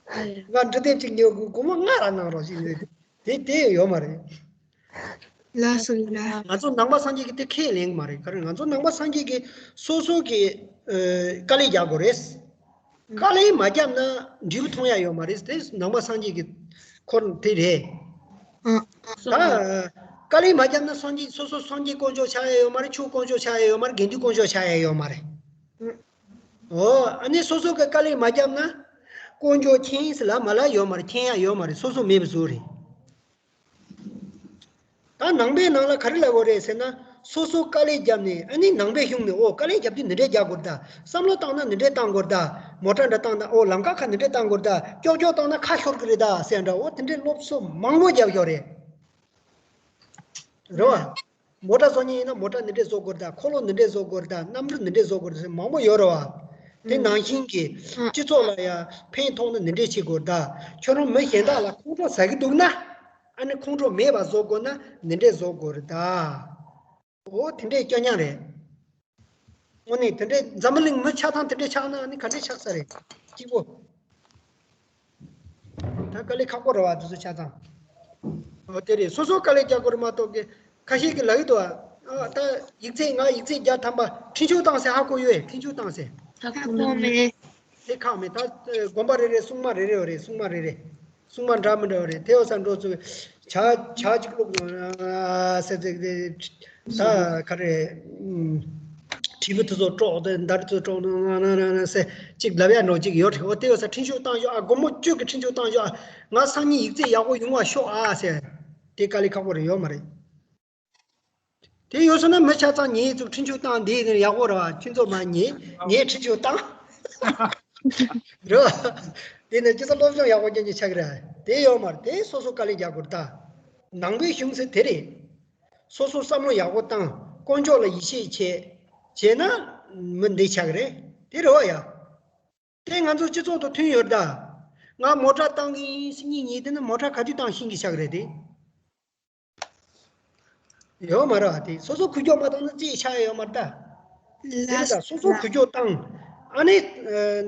ང་འབྲི་དེབ་ཅིག་ཉོ་དགོས། སྒོར་མོ་ལྔ་ར་གནང་རོགས་ཞེས་ཟེར་དེ་དེ་ཡོད་མ་རེད། ལགས་སོ་ལགས། ང་ཚོ་ནང་པ་སངས་རྒྱས་ཀྱི་དེ་ཁས་ལེན་གྱི་མ་རེད། ག་རེ། ང་ཚོ་ནང་པ་སངས་རྒྱས་ཀྱི་སོ་སོ་གི་ཨ་དཀའ་ལས་རྒྱག་དགོས་རེད། དཀའ་ལས་མ་བརྒྱབ་ན་འབྲས་བུ་མཐོང་ཡ་ཡོད་མ་རེད། དེ་ནང་པ་སངས་རྒྱས་ཀྱི་འཁོར་དེ་རེད། ཨ། ད་དཀའ་ལས་མ་བརྒྱབ་ན་སངས་རྒྱས། སོ་སོ་སངས་རྒྱས་དཀོན་མཆོག་ཆགས་ཡ་ཡོད་མ་རེད། ཆོས་དཀོན་མཆོག་ཆགས་ཡ་ཡོད་མ་རེད། དགེ་འདུན་དཀོན་མཆོག་ཆགས་ཡ་ཡོད་མ་རེད། ཨོ། ཨ་ནི་སོ་སོ་གི་དཀའ་ལས་མ་བརྒྱབ་ན། དཀོན་མཆོག་མཁྱེན་ཟེར་ལབ་མ་ལབ་ཡོད་མ་རེད། མཁྱེན་ཡ་ཡོད་མ་རེད། སོ་སོ་མེད་པ་བཟོ་རེད། ད་ནང་པའི་ནང་ལ་ག་རེ་ལབ་དགོས་རེད་ཟེར་ན། སོ་སོ་དཀའ་ལས་བརྒྱབ་ནས། ཨ་ནི་ནང་པའི་གཞུང་ནས། ཨོ། དཀའ་ལས་བརྒྱབ་དུས་འདི་འདྲས་རྒྱག་དགོས་རེད་ད། བསམ་བློ་བཏང་ན་འདི་འདྲས་བཏང་དགོས་རེད་ད། མོ་ཊ་འདྲ་བཏང་ན། ཨོ། ལམ་ཁ་ཁ་འདི་འདྲས་བཏང་དགོས་རེད་ད། ཀྱོག་ཀྱོག་བཏང་ན་ཁ་ཤོར་གི་རེད་ད་ཟེར་འདྲ། ཨོ། དེ་འདྲས་སློབ་གསོ་མང་པོ་བརྒྱབ་ཡོད་རེད། རེད་བ། མོ་ཊ་བཟོ་མཁན་ཡིན་ན་མོ་ཊ་འདི་འདྲས་བཟོ་དགོས་རེད་ད། འཁོར་ལོ་འདི་འདྲས་བཟོ་དགོས་རེད་ད། གནམ་གྲུ་འདི་འདྲས་བཟོ་དགོས་རེད་ཟེར་མང་པོ་ཡོད་རེད་བ། དེ་ནང་བཞིན་གྱི་སྤྱི་ཚོགས་ལ་ཡང་ཕན་ཐོགས་ན་འདི་འདྲས་བྱེད་དགོས་རེད་ད། ཁྱོད་རང་མི་གཞན་དག་ལ་ཁོང་ཁྲོ་ཟ་གི་འདུག་ན། ཨ་ནི་ཁོང་ཁྲོ་མེད་པ་བཟོ་དགོས་ན་འདི་འདྲས་བཟོ་དགོས་རེད་ད། འོ། དེ་འདྲས་སྐྱོ་ཉག་རེད། དངོས་གནས་དེ་འདྲས་འཛམ་བུ་གླིང་མི་ཆ་ཚང་དེ་འདྲས་ཆགས་ན་ཨ་ནི་ག་འདྲས་ཆགས་ས་རེད། གཅིག་པོ། ད་དཀའ་ལས་ཁག་པོ་རེད་བ་དེ་ཚོ་ཆ་ཚང་། འོ་དེ་རེད། སོ་སོ་དཀའ་ལས་རྒྱག་དགོས་རེད་མ་གཏོགས་ཀི། ཁ་ཤས་ཀྱིས་ལབ་ཀྱི་འདུག་ཨ། ཨ། ད་ཡིག་ཚད། ང་ཡིག་ཚད་བརྒྱ་ཐམ་པ་འཕྲིན་བཅོལ་བཏང་ཟེར་ཧ་གོ་ཡོད། འཕྲིན་བཅོལ་བཏང་ཟེར། ཧ་གོ་མེད། དེ་ཁག་མེད། ད་དགོན་པ་རེ་རེ་སྲུང་མ་རེ་རེ་ཡོད་རེད། སྲུང་མ་རེ་རེ། སྲུང་མ་འདྲ་མི་འདྲ་ཡོད་རེད། དེ་ཡོད་ས་འགྲོ་ཚུལ། ཇ་ཇ་གཅིག་བླུགས་ཟེར་ཟེར་ཟེར། ད་ག་རེ། དྲིལ་བུ་དེ་ཚོ་དཀྲོག་སྟེ། འདར་དེ་ཚོ་དཀྲོག་ན་ཟེར་གཅིག་ལབ་ཡ་འདྲ་གཅིག་ཡོད་རེད། འོ་དེ་ཡོད་ས་འཕྲིན་བཅོལ་བཏང་ཤོག་ཨ། སྒོར་མོ་བཅུ་གི་འཕྲིན་བཅོལ་བཏང་ཤོག་ཨ། ང་སང་ཉིན་ཡིག་ཚད་ཡག་པོ་ཡོང་བ་ཤོག་ཨ་ཟེར། དེ་དཀའ་ལས་ཁག་པོ་རེད། ཡོད་མ་རེད། དེ་ཡོད་སོང་ན་མི་ཆ་ཚང་ངས་ཚུར་འཕྲིན་བཅོལ་བཏང་འདི་ཡག་པོ་རེད་བ། ཁྱོད་ཚོ་མ་ཉེས། ངས་འཕྲིན་བཅོལ་བཏང་། རེད་བ། དེ་ནས་ཁྱོད་ཚོ་སློབ་སྦྱོང་ཡག་པོ་རྒྱག་རྒྱུ་ཆགས་ཀྱི་རེད། དེ་ཡོད་མ་རེད། དེ་སོ་སོ་དཀའ་ལས་རྒྱག་དགོས་རེད་ད། ནང་པའི་གཞུང་ཟེར་དེ་རེད། སོ་སོ་བསམ་བློ་ཡག་པོ་བཏང་། དཀོན་མཆོག་ལ་ཡིད་ཆེས་བྱས། བྱས་ན་མི་འདི་ཆགས་ཀྱི་རེད། དེ་རེད་བ་ཡ། དེ་ང་ཚོ་སྤྱི་ཚོགས་དང་མཐུན་ཡོད་རེད་ད། ང་མོ་ཊ་བཏང་གི་ཡིན་ཟེར་གཉིས་ཉིན་དེ་ནི་མོ་ཊ་ག་དུས་བཏང་ཤེས་ཀྱི་ཆགས་ཀྱི་རེད་དེ། ཡོད་མ་རེད་བ། དེ་སོ་སོ་འགུལ་སྐྱོད་མ་བཏང་ན་ཅི་ཆགས་ཡ་ཡོད་མ་རེད་ད། དེ་རེད་ད། སོ་སོ་འགུལ་སྐྱོད་བཏང་། ཨ་ནི་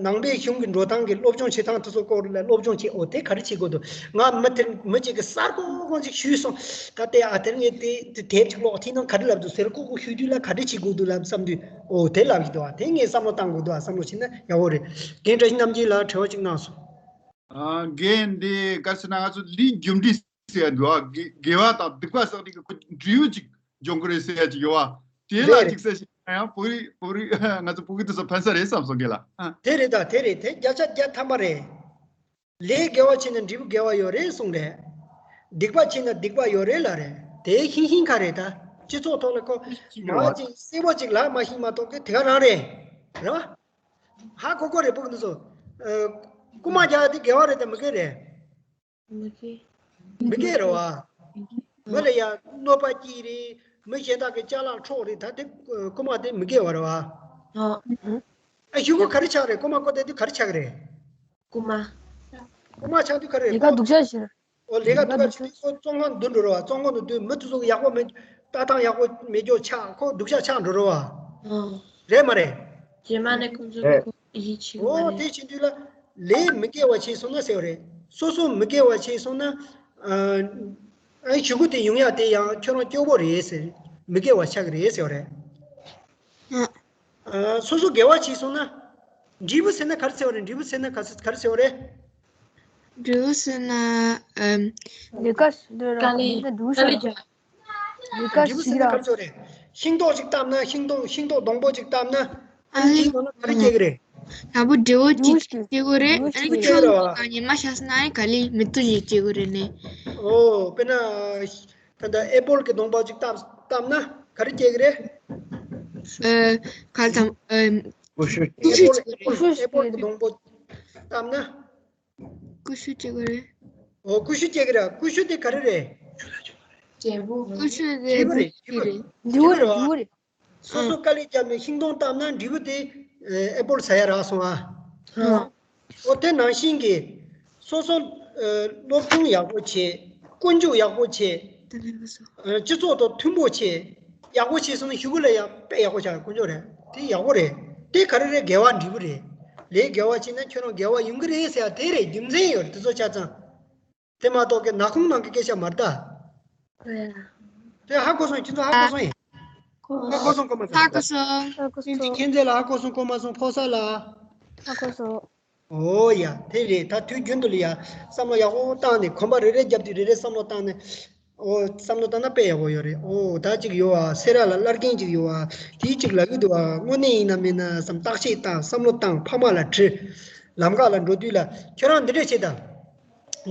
ནང་པའི་གཞུང་གི་འགྲོ་སྟངས་ཀྱི་སློབ་སྦྱོང་བྱེད་སྟངས་དེ་ཚོ་སྐོར་ལ་སློབ་སྦྱོང་བྱེད། འོ་དེ་ག་རེ་བྱེད་དགོས་འདུག་ང་མི་དེར་མི་གཅིག་གིས་གསར་ཁོ་ཁོ་ཅིག་ཞུས་སོང་། ད་དེ་ཨ་དེར་ངས་དེ་དེ་དེབ་ཅིག་ཀློག་དེའི་ནང་ག་རེ་ལབ་འདུག་ཟེར་ཁོ་ཁོ་ཞུས་དུས་ལ་ག་རེ་བྱེད་དགོས་འདུག་ལབ་བསམ་དུས། འོ་དེ་ལབ་ཀྱི་འདུག་ཨ། དེ་ངས་བསམ་བློ་བཏང་དགོས་འདུག་ཨ། བསམ་བློ་བྱེད་ན་ཡག་པོ་རེད། རྒན་བཀྲ་ཤིས་རྣམ་རྒྱལ་ལགས་དྲི་བ་ཅིག་གནང་སོང་། ཨ། རྒན་འདི་ག་རེ་ཟེར་ན། ང་ཚོ་ལས་རྒྱུ་འབྲས་ཟེར་ཡ་འདུག་ཨ། དགེ་དགེ་བ་དང་སྡིག་པ་བསགས་དུས་ཀྱི་ཁོ་འབྲས་བུ་ཅིག་འབྱུང་གི་རེད་ཟེར་ཡ་ཅིག་ཡོད་བ། དེ་ལ་རེད་རེད། ཅིག་གསལ་བཤད་ཡང་བོད་རིགས་བོད་རིགས་ང་ཚོ་བོད་སྐད་དེ་ཚོ་ཕན་ས་རེད་བསམ་སོང་། རྒན་ལགས། ཨ། དེ་རེད་ད། དེ་རེད། དེ་བརྒྱ་ཆ་བརྒྱ་ཐམ་པ་རེད། ལས་དགེ་བ་བྱས་ན་འབྲས་བུ་དགེ་བ་ཡོད་རེད་གསུངས་རེད། སྡིག་པ་བྱས་ན་སྡིག་པ་ཡོད་རེད་ལབ་རེད། དེ་ཤིང་ཤིང་ཁ་རེད་ད། སྤྱི་ཚོགས་ཐོག་ལ་ཁོ་མ་ཅིག་གསལ་པོ་ཅིག་ལབ་མ་ཤེས་མ་གཏོགས་ཀྱི་དེ་ག་རང་རེད། རེད་བ། ཧ་གོ་གོ་རེད། བོད་ཀྱི་འདི་ཚོ། ཨ། རྐུ་མ་རྒྱག་ཡ་དེ་དགེ་བ་རེད་དམ་མི་དགེ་རེད། མི་དགེ། མི་དགེ་རེད་བ། མི་ལ་ཡ་གནོད་པ་སྐྱེལ་རེད། མི་གཞན་དག་གི་ཅ་ལག་འཕྲོག་རེད། ད་དེ་རྐུ་མ་དེ་མི་དགེ་བ་རེད་བ། ཨ། ཨ། གཞུག་གུ་ག་རེ་ཆགས་རེད། རྐུ་མ་རྐུ་དེ་དུས་ག་རེ་ཆགས་ཀྱི་རེད། རྐུ་མ། རྐུ་མ་ཆགས་དུས་ག་རེ་རེད། ལས་ཀ་སྡུག་ཅག་བྱེད། ཨོ། ལས་ཀ་སྡུག་ཅག་བྱེད་དུས་ཁོ་བཙོན་ཁང་དུ་འགྲོ་རེད་བ། བཙོན་ཁང་དུ་སྡོད། མི་དེ་ཚོ་གི་ཡག་པོ་མེད། ལྟ་སྟངས་ཡག་པོ་མེད་ཀྱོག་ཆགས། ཁོ་སྡུག་ཅག་ཆགས་འགྲོ་རེད་བ། ཨ། རེད་མ་རེད། རྗེས་མ་ནས་ཁོང་ཚོ་རེད། ཁོ་ཡིད་ཆེས་ཨོ། མ་རེད། དེ་བྱེད་དུས་ལ་ལས་མི་དགེ་བ་བྱས་སོང་ན་ཟེར་བ་རེད། སོ་སོ་མི་དགེ་བ་བྱས་སོང་ན། ཨ། ཨ། གཞུག་གུ་དེ་ཡོང་ཡ་དེ་ཡང་ཁྱོད་རང་སྐྱོ་པོ་རེད་ཟེར། མི་དགེ་བ་ཆགས་ཀྱི་རེད་ཟེར་བ་རེད། ཨ། ཨ། སོ་སོ་དགེ་བ་བྱས་སོང་ན། འབྲས་བུ་ཟེར་ན་ག་རེ་ཟེར་བ་རེད། འབྲས་བུ་ཟེར་ན་ག་ཟེར་ག་རེ་ཟེར་བ་རེད། འབྲས་བུ་ཟེར་ན། ཨམ། ལས་ཀ་ཞིག་འདོད་ར། དཀའ་ལས། ལས་ཀ་འདུག་དཀའ་ལས་ཤག་རྒྱག་འབྲས་བུ་ཟེར་ན་ག་རེ་ཟེར་བ་རེད། ཤིང་ཏོག་ཅིག་བཏབ་ན། ཤིང་ཏོག་ཤིང་ཏོག་སྡོང་པོ་ཅིག་བཏབ་ན། ཨ་ཨ་ནི་ནི། དེའི་ནང་ན་ག་རེ་སྐྱེ་གི་རེད། དང་པོ་འབྲས་བུ་ཅིག་སྐྱེ་གི་རེད། ཨ་ནི་འབྲས་བུ་ཁྱོད་སྐྱེ་གི་རེད་བ། ཉི་མ་ཤར་སོང་ན་ཨ་ནི་ག་ལེར་མེ་ཏོག་ཅིག་སྐྱེ་གི་རེད་ནི། ཨོ། དཔེར་ན། ད་ལྟ་ཨེ་པོལ་གྱི་སྡོང་པོ་ཅིག་བཏབ་བཏབ་ན་ག་རེ་སྐྱེ་གི་རེད། ཨ། ག་ལ་དང་། ཨ། ཀུ་ཤུ། ཀུ་ཤུ་ཨེ་པོལ་ཅིག་རེད། ཨེ་པོལ་ཨེ་པོལ་གྱི་སྡོང་པོ་བཏབ་ན། ཀུ་ཤུ་སྐྱེ་གི་རེད། ཨོ། ཀུ་ཤུ་སྐྱེ་གི་རེད། ཀུ་ཤུ་དེ་ག་རེ་རེད། འབྲས་བུ། ཀུ་ཤུ་དེ་འབྲས་བུ་རེད། འབྲས་བུ་རེད། འབྲས་བུ་རེད། འབྲས་བུ་རེད། སོ་སོ་དཀའ་ལས་བརྒྱབ་ནས་ཤིང་སྡོང་བཏབ་ན་འབྲས་བུ་དེ་ཨེ་པོལ་ཟ་ཡ་རག་སོང་ཨ། ཨོ། དེ་ནང་བཞིན་གྱི་སོ་སོ་སློབ་སྦྱོང་ཡག་པོ་བྱེད། ཀུན་སྤྱོད་ཡག་པོ་བྱེད། སྤྱི་ཚོགས་དང་མཐུན་པོ་བྱེད། ཡག་པོ་བྱས་སོང་ན་གཞུག་གུ་ལ་ཡང་དཔེ་ཡག་པོ་ཆགས། དཀོན་མཆོག་རེད། དེ་ཡག་པོ་རེད། དེ་ག་རེ་རེད། དགེ་བ་འབྲས་བུ་རེད། ལས་དགེ་བ་བྱས་ན་ཁྱོད་རང་དགེ་བ་ཡོང་གི་རེད་ཟེར་ཡ་དེ་རེད། རྒྱུ་མཚན་ཡོད་རེད། དེ་ཚོ་ཆ་ཚང་དེ་མ་གཏོགས་ཀྱི་ནག་ཁུང་ནང་གི་སྐད་ཆ་མ་རེད་ད། དེ་ཧ་གོ་སོང་། ཁྱེད་ཚོ་ཧ་གོ་སོང་། ཧ་གོ་སོང་། གོ་མ་སོང་། ཧ་གོ་སོང་། ཁྱེད་ཚོ་ཁྱེད་ཚོས་ལ་ཧ་གོ་སོང་། གོ་མ་སོང་། ཕོ་གསར་ལ། ཧ་གོ་སོང་། ཨོ་ཡ། དེ་རེད། ད་དུས་རྒྱུན་དུ་ལ་ཡ་བསམ་བློ་ཡག་པོ་བཏང་ནས། གོམ་པ་རེ་རེ་བརྒྱབ་དུས་རེ་རེ་བསམ་བློ་བཏང་ནས། ཨོ། བསམ་བློ་བཏང་ན་དཔེ་ཡག་པོ་ཡོད་རེད། ཨོ། ད་ཅིག་ཡོད་ཨ། སེ་ར་ལ་བླ་རྒན་ཅིག་ཡོད་ཨ། དེས་ཅིག་ལབ་ཀྱི་འདུག་ཨ། དངོས་གནས་ཡིན་ན་མིན་ན་བསམ། བརྟག་དཔྱད་བཏང་། བསམ་བློ་བཏང་། ཕ་མ་ལ་དྲི། ལམ་ཁ་ལ་འགྲོ་དུས་ལ་ཁྱོད་རང་འདི་འདྲས་བྱེད་དང་།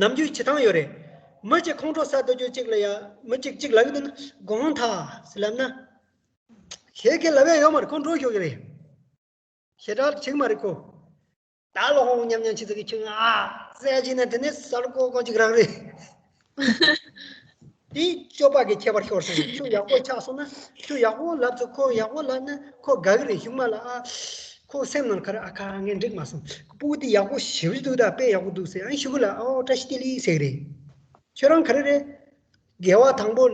ནམ་རྒྱུན་བྱེད་སྟངས་ཡོད་རེད། མི་གཅིག་ཁོང་ཁྲོ་ཟ་སྡོད་རྒྱུ་གཅིག་ལ་ཡ། མི་གཅིག་གཅིག་ལབ་ཀྱི་འདུག་ན། དགོངས་དག་ཟེར་ལབ་ན། ཁྱེད་ཀྱིས་ལབ་ཡ་ཡོད་མ་རེད། ཁོང་ཁྲོ་ཤོར་གྱི་རེད། ཞེ་དྲག་བྱེད་ཀྱི་མ་རེད་ཁོ། ད་ལོ་ཧོང་ཉམས་ཉམས་བྱེད་ཚོད་ཀྱི་ཁྱོད་ང་ཟེར་ཡ་བྱས་ན། དེ་ནས་གསར་བསྐོ་བསྐོ་ཅིག་རག་རེད། དེ་སྤྱོད་པ་གི་ཁྱད་པར་ཤོར་སོང་། ཁྱོད་ཡག་པོ་ཆགས་སོང་ན། ཁྱོད་ཡག་པོ་ལབ་ཚོད། ཁོ་ཡག་པོ་ལབ་ན་ཁོ་དགའ་གི་རེད། གཞུག་མ་ལ་ཨ། ཁོ་སེམས་ནང་ཁ་རེ། ཨ་ཁ། ངས་འགྲིག་མ་སོང་། སྤུ་གུ་དེ་ཡག་པོ་ཞེ་པོ་ཅིག་འདུག་ད། དཔེ་ཡག་པོ་འདུག་ཟེར། ཨ་ནི་གཞུག་གུ་ལ་ཨོ་བཀྲ་ཤིས་བདེ་ལེགས་ཟེར་གི་རེད། ཁྱོད་རང་ག་རེ་རེད། དགེ་བ་དང་པོ་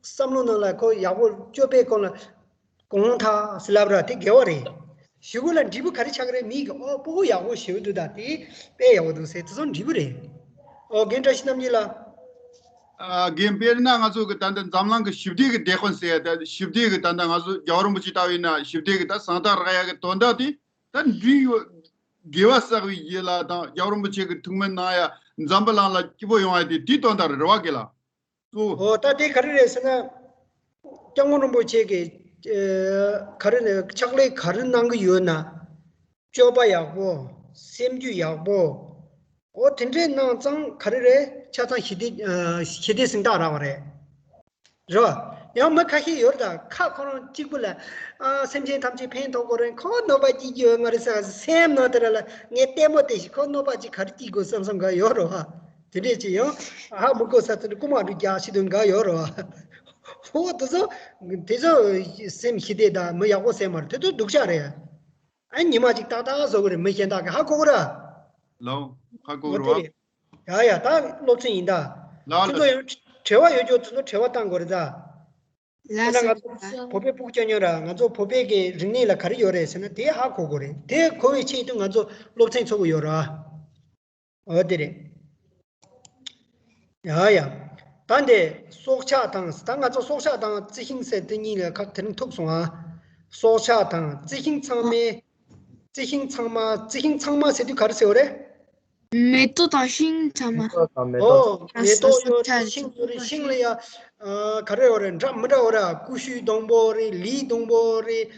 བསམ་བློ་ནང་ལ་ཁོ་ཡག་པོ་སྤྱོད་པའི་སྐོར་ལ། གོང་ཐག་སི་ལབ་ར་དེ་དགེ་བ་རེད། གཞུག་གུ་ལ་འབྲས་བུ་ག་རེ་ཆགས་ཀྱི་རེད། མིག་གིས་ཨོ་སྤུ་གུ་ཡག་པོ་ཞེ་པོ་འདུག་ད། དེ་དཔེ་ཡག་པོ་འདུག་ཟེར། དེ་ཚོ་འབྲས་བུ་རེད། ཨོ་རྒན་བཀྲ་ཤིས་རྣམ་རྒྱལ་ལགས། ཨ། རྒན་དཔེར་ན་ང་ཚོ་གི་ད་ལྟ་འཛམ་གླིང་གི་ཞི་བདེ་གི་དེད་དཔོན་ཟེར་ཡ། ད་ཞི་བདེ་གི་ད་ལྟ་ང་ཚོ་རྒྱལ་བ་རིན་པོ་ཆེ་ལྟ་བུ་ཡིན་ན་ཞི་བདེ་གི་ད་ཟང་ཐལ་རག་ཡ་གི་དོན་དག་དེ་ད་འབྲས་བུ། དགེ་བ་བསགས་པའི་ཡིད་ལ་དང་། རྒྱལ་བ་རིན་པོ་ཆེ་གི་ཐུགས་སྨོན་གནང་ཡ། འཛམ་བུ་གླིང་ལ་སྐྱིད་པོ་ཡོང་ཡ་དེ་དེའི་དོན་དག་རེད་བ། རྒན་ལགས། ཨོ། ད་དེ་ག་རེ་རེད་ཟེར་ན། སྐྱབས་མགོན་རིན་པོ་ཆེ་གིས་ཨ་ག་རེ་ནས་ཕྱག་ལས་ག་རེ་གནང་གི་ཡོད་ན། སྤྱོད་པ་ཡག་པོ། སེམས་རྒྱུད་ཡག་པོ། ཨོ་དེ་འདྲས་གནང་ཙང་ག་རེ་རེད། ཆ་ཚང་ཞི་བདེ་ཨ་ཞི་བདེ་གཟེངས་རྟགས་རག་པ་རེད། རེད་བ། ཡང་མི་ཁ་ཤས་ཡོད་རེད་ད། ཁ་ཁོ་རང་གཅིག་པུ་ལ། ཨ། སེམས་ཅན་ཐམས་ཅད་ཕན་ཐོགས་དགོས་རེད། ཁོ་གནོད་པ་སྐྱེལ་གྱི་ཡོད་མ་རེད་ཟེར། སེམས་ནང་དེ་ར་ལ་ངས་ལྟད་མོ་བལྟས་ཤིག་ཁོ་གནོད་པ་ཅིག་ག་རེ་སྐྱེལ་དགོས་བསམ་བསམ་འགའ་ཡོད་རེད་བ། དེ་འདྲས་ཅིག་ཡང་ཧ་མི་གོ་ས་དེ་རྐུ་མ་འདྲུ་རྒྱག་ཤི་དོན་འགའ་ཡོད་རེད་བ། ཧོ། དེ་ཚོ་དེ་ཚོ་སེམས་ཞི་བདེ་དང་མི་ཡག་པོ་ཟེར་མ་རེད། དེ་ཚོ་སྡུག་ཅག་རེད། ཨ། ཉི་མ་གཅིག་ཏག་ཏག་བཟོ་གི་རེད། མི་གཞན་དག་གིས་ཧ་གོ་གི་རེད། ལགས། ཧ་གོ་གི་རེད་བ། ཡ་ཡ། ད་སློབ་ཚན་ཡིན་ད། ལགས་ཁྱོད་ཚོ་ལགས། ཡང་བྲེལ་བ་ཡོད་རྒྱུ་དེ་ཚོ་བྲེལ་བ་བཏང་དགོས་རེད་ད། ལགས་སོ། ང་ཚོ་བོད་པའི་སྤུ་གུ་སྐྱོ་ཉོ་ར། ང་ཚོ་བོད་པའི་གི་རིག་གནས་ལ་ག་རེ་ཡོད་རེད་ཟེར་ན་དེ་ཧ་གོ་དགོས་རེད། དེ་གོ་བའི་ཆེད་དུ་ང་ཚོ་སློབ་ཚན་ཚོགས་ཀྱི་ཡོད་ར། འོ་དེ་རེད། ཡ་ཡ། ད་འདི་སྲོག་ཆགས་དང་། ད་ང་ཚོ་སྲོག་ཆགས་དང་རྩི་ཤིང་ཟེར་དེ་གཉིས་ལ་ཁ་དེ་རིང་ཐུག་སོང་ཨ། སྲོག་ཆགས་དང་རྩི་ཤིང་ཚང་མའི། རྩི་ཤིང་ཚང་མ། རྩི་ཤིང་ཚང་མ་ཟེར་དུས་ག་རེ་ཟེར་བ་རེད། མེ་ཏོག་དང་ཤིང་ཚང་མ། མེ་ཏོག་དང་མེ་ཏོག་ཨོ་མེ་ཏོག་ཡོད་རེད། ཤིང་ཡོད་རེད། ཤིང་ལ་ཡ། ཨ་ག་རེ་ཡོད་རེད། འདྲ་མི་འདྲ་ཡོད་རེད། ཀུ་ཤུའི་སྡོང་པོ་རེད། ལིའི་སྡོང་པོ་རེད།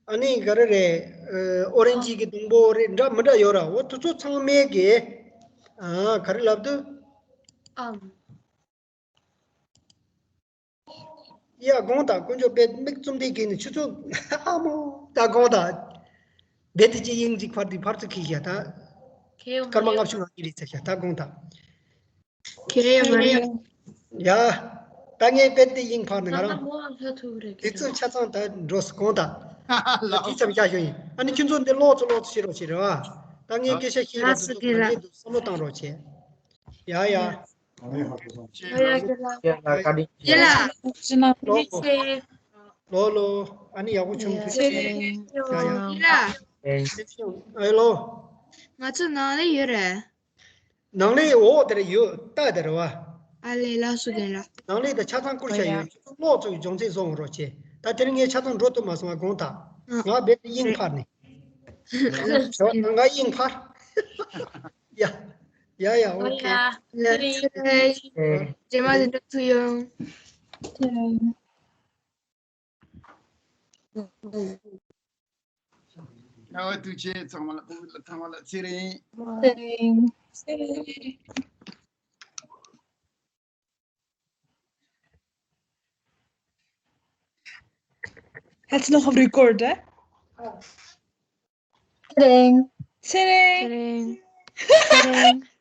ཨ་ནི་ག་རེ་རེད། ཨོ་རེན་ཇི་གི་སྡོང་པོ་རེད། འདྲ་མི་འདྲ་ཡོད་ར། འོ་དེ་ཚོ་ཚང་མའི་གི། ཨ་ག་རེ་ལབ་དུས། ཨམ། ཡ་དགོངས་དག་དཀོན་མཆོག་དཔལ་མིག་བཙུམ་སྟེ་གིན་ཆུ་ཚོད་ཨ་མོ་ད་དགོངས་དག་རྦད་དེ་ཅི་དབྱིངས་ཅིག་ཕར་དུ་ཕར་ཚུར་ཁྱེར་ཤག་ད་སྐར་མ་ལྔ་བཅུ་ང་གཉིས་རེད་ཟེར་ཤག་ད་དགོངས་དག་ཁྱེད་རང་ཡོད་མ་རེད། ཡ། ད་ངས་དཔེ་འདི་དབྱིངས་ཕར་ནས་ང་རང་དེ་ཚོ་ཆ་ཚང་ད་འགྲོ་སོང་དགོངས་དག་ད་དེ་ཙམ་བཞག་ཞོ་ཡིན། ཨ་ནི་ཁྱོད་ཚོ་འདི་ཀློག་ཚོ་ཀློག་ཚོ་བྱེད་རོགས་བྱེད་རེད་བ། ད་ངས་སྐད་ཆ་བཤད་ཡ་དེ་ཚོ་ག་འདྲས་འདུག་བསམ་བློ་བཏང་རོགས་བྱེད། ཡ་ཡ། ཡ་ལ། ལོ་ལོ། ཨ་ནི་ཡག་པོ་བྱུང་། ཐུགས་རྗེ་ཆེ། ཡ་ཡ། ཨེ་ལོ། ང་ཚོ་ནང་ལ་ཡོད་རེད། ནང་ལས་འོག་དེར་ཡོད། ལྟ་དེར་བ། ཨ་ལས། ལགས་སོ་རྒན་ལགས། ནང་ལས་དེ་ཆ་ཚང་བསྐུར་བྱ་ཡོད། ཀློག་ཚོ་གི་སྦྱོང་ཚན་བཟོ་འོང་རོགས་བྱེད། ད་དེ་རིང་ངས་ཆ་ཚང་འགྲོ་ཐུབ་མ་སོང་བ་དགོངས་དག་ང་རྦད་དེ་དབྱིངས་འཕར་ནས། ད་ང་དབྱིངས་འཕར། ཡ། ཡ་ཡ། ཨོ་ཁེ། ཡ། ཚེ་རིང་། རྗེས་མ་དེ་འདྲ་ཐུག་ཡོང་། ཚེ་རིང་། ཨ་ཐུགས་རྗེ་ཆེ། ཚང་མ་ལ། ཚང་མ་ལ་ཚེ་རིང་། ཚེ་རིང་། ཚེ་རིང་། That's not how record, eh? ཚེ་རིང་། ཚེ་རིང་། ཚེ་རིང་། ཚེ་རིང་།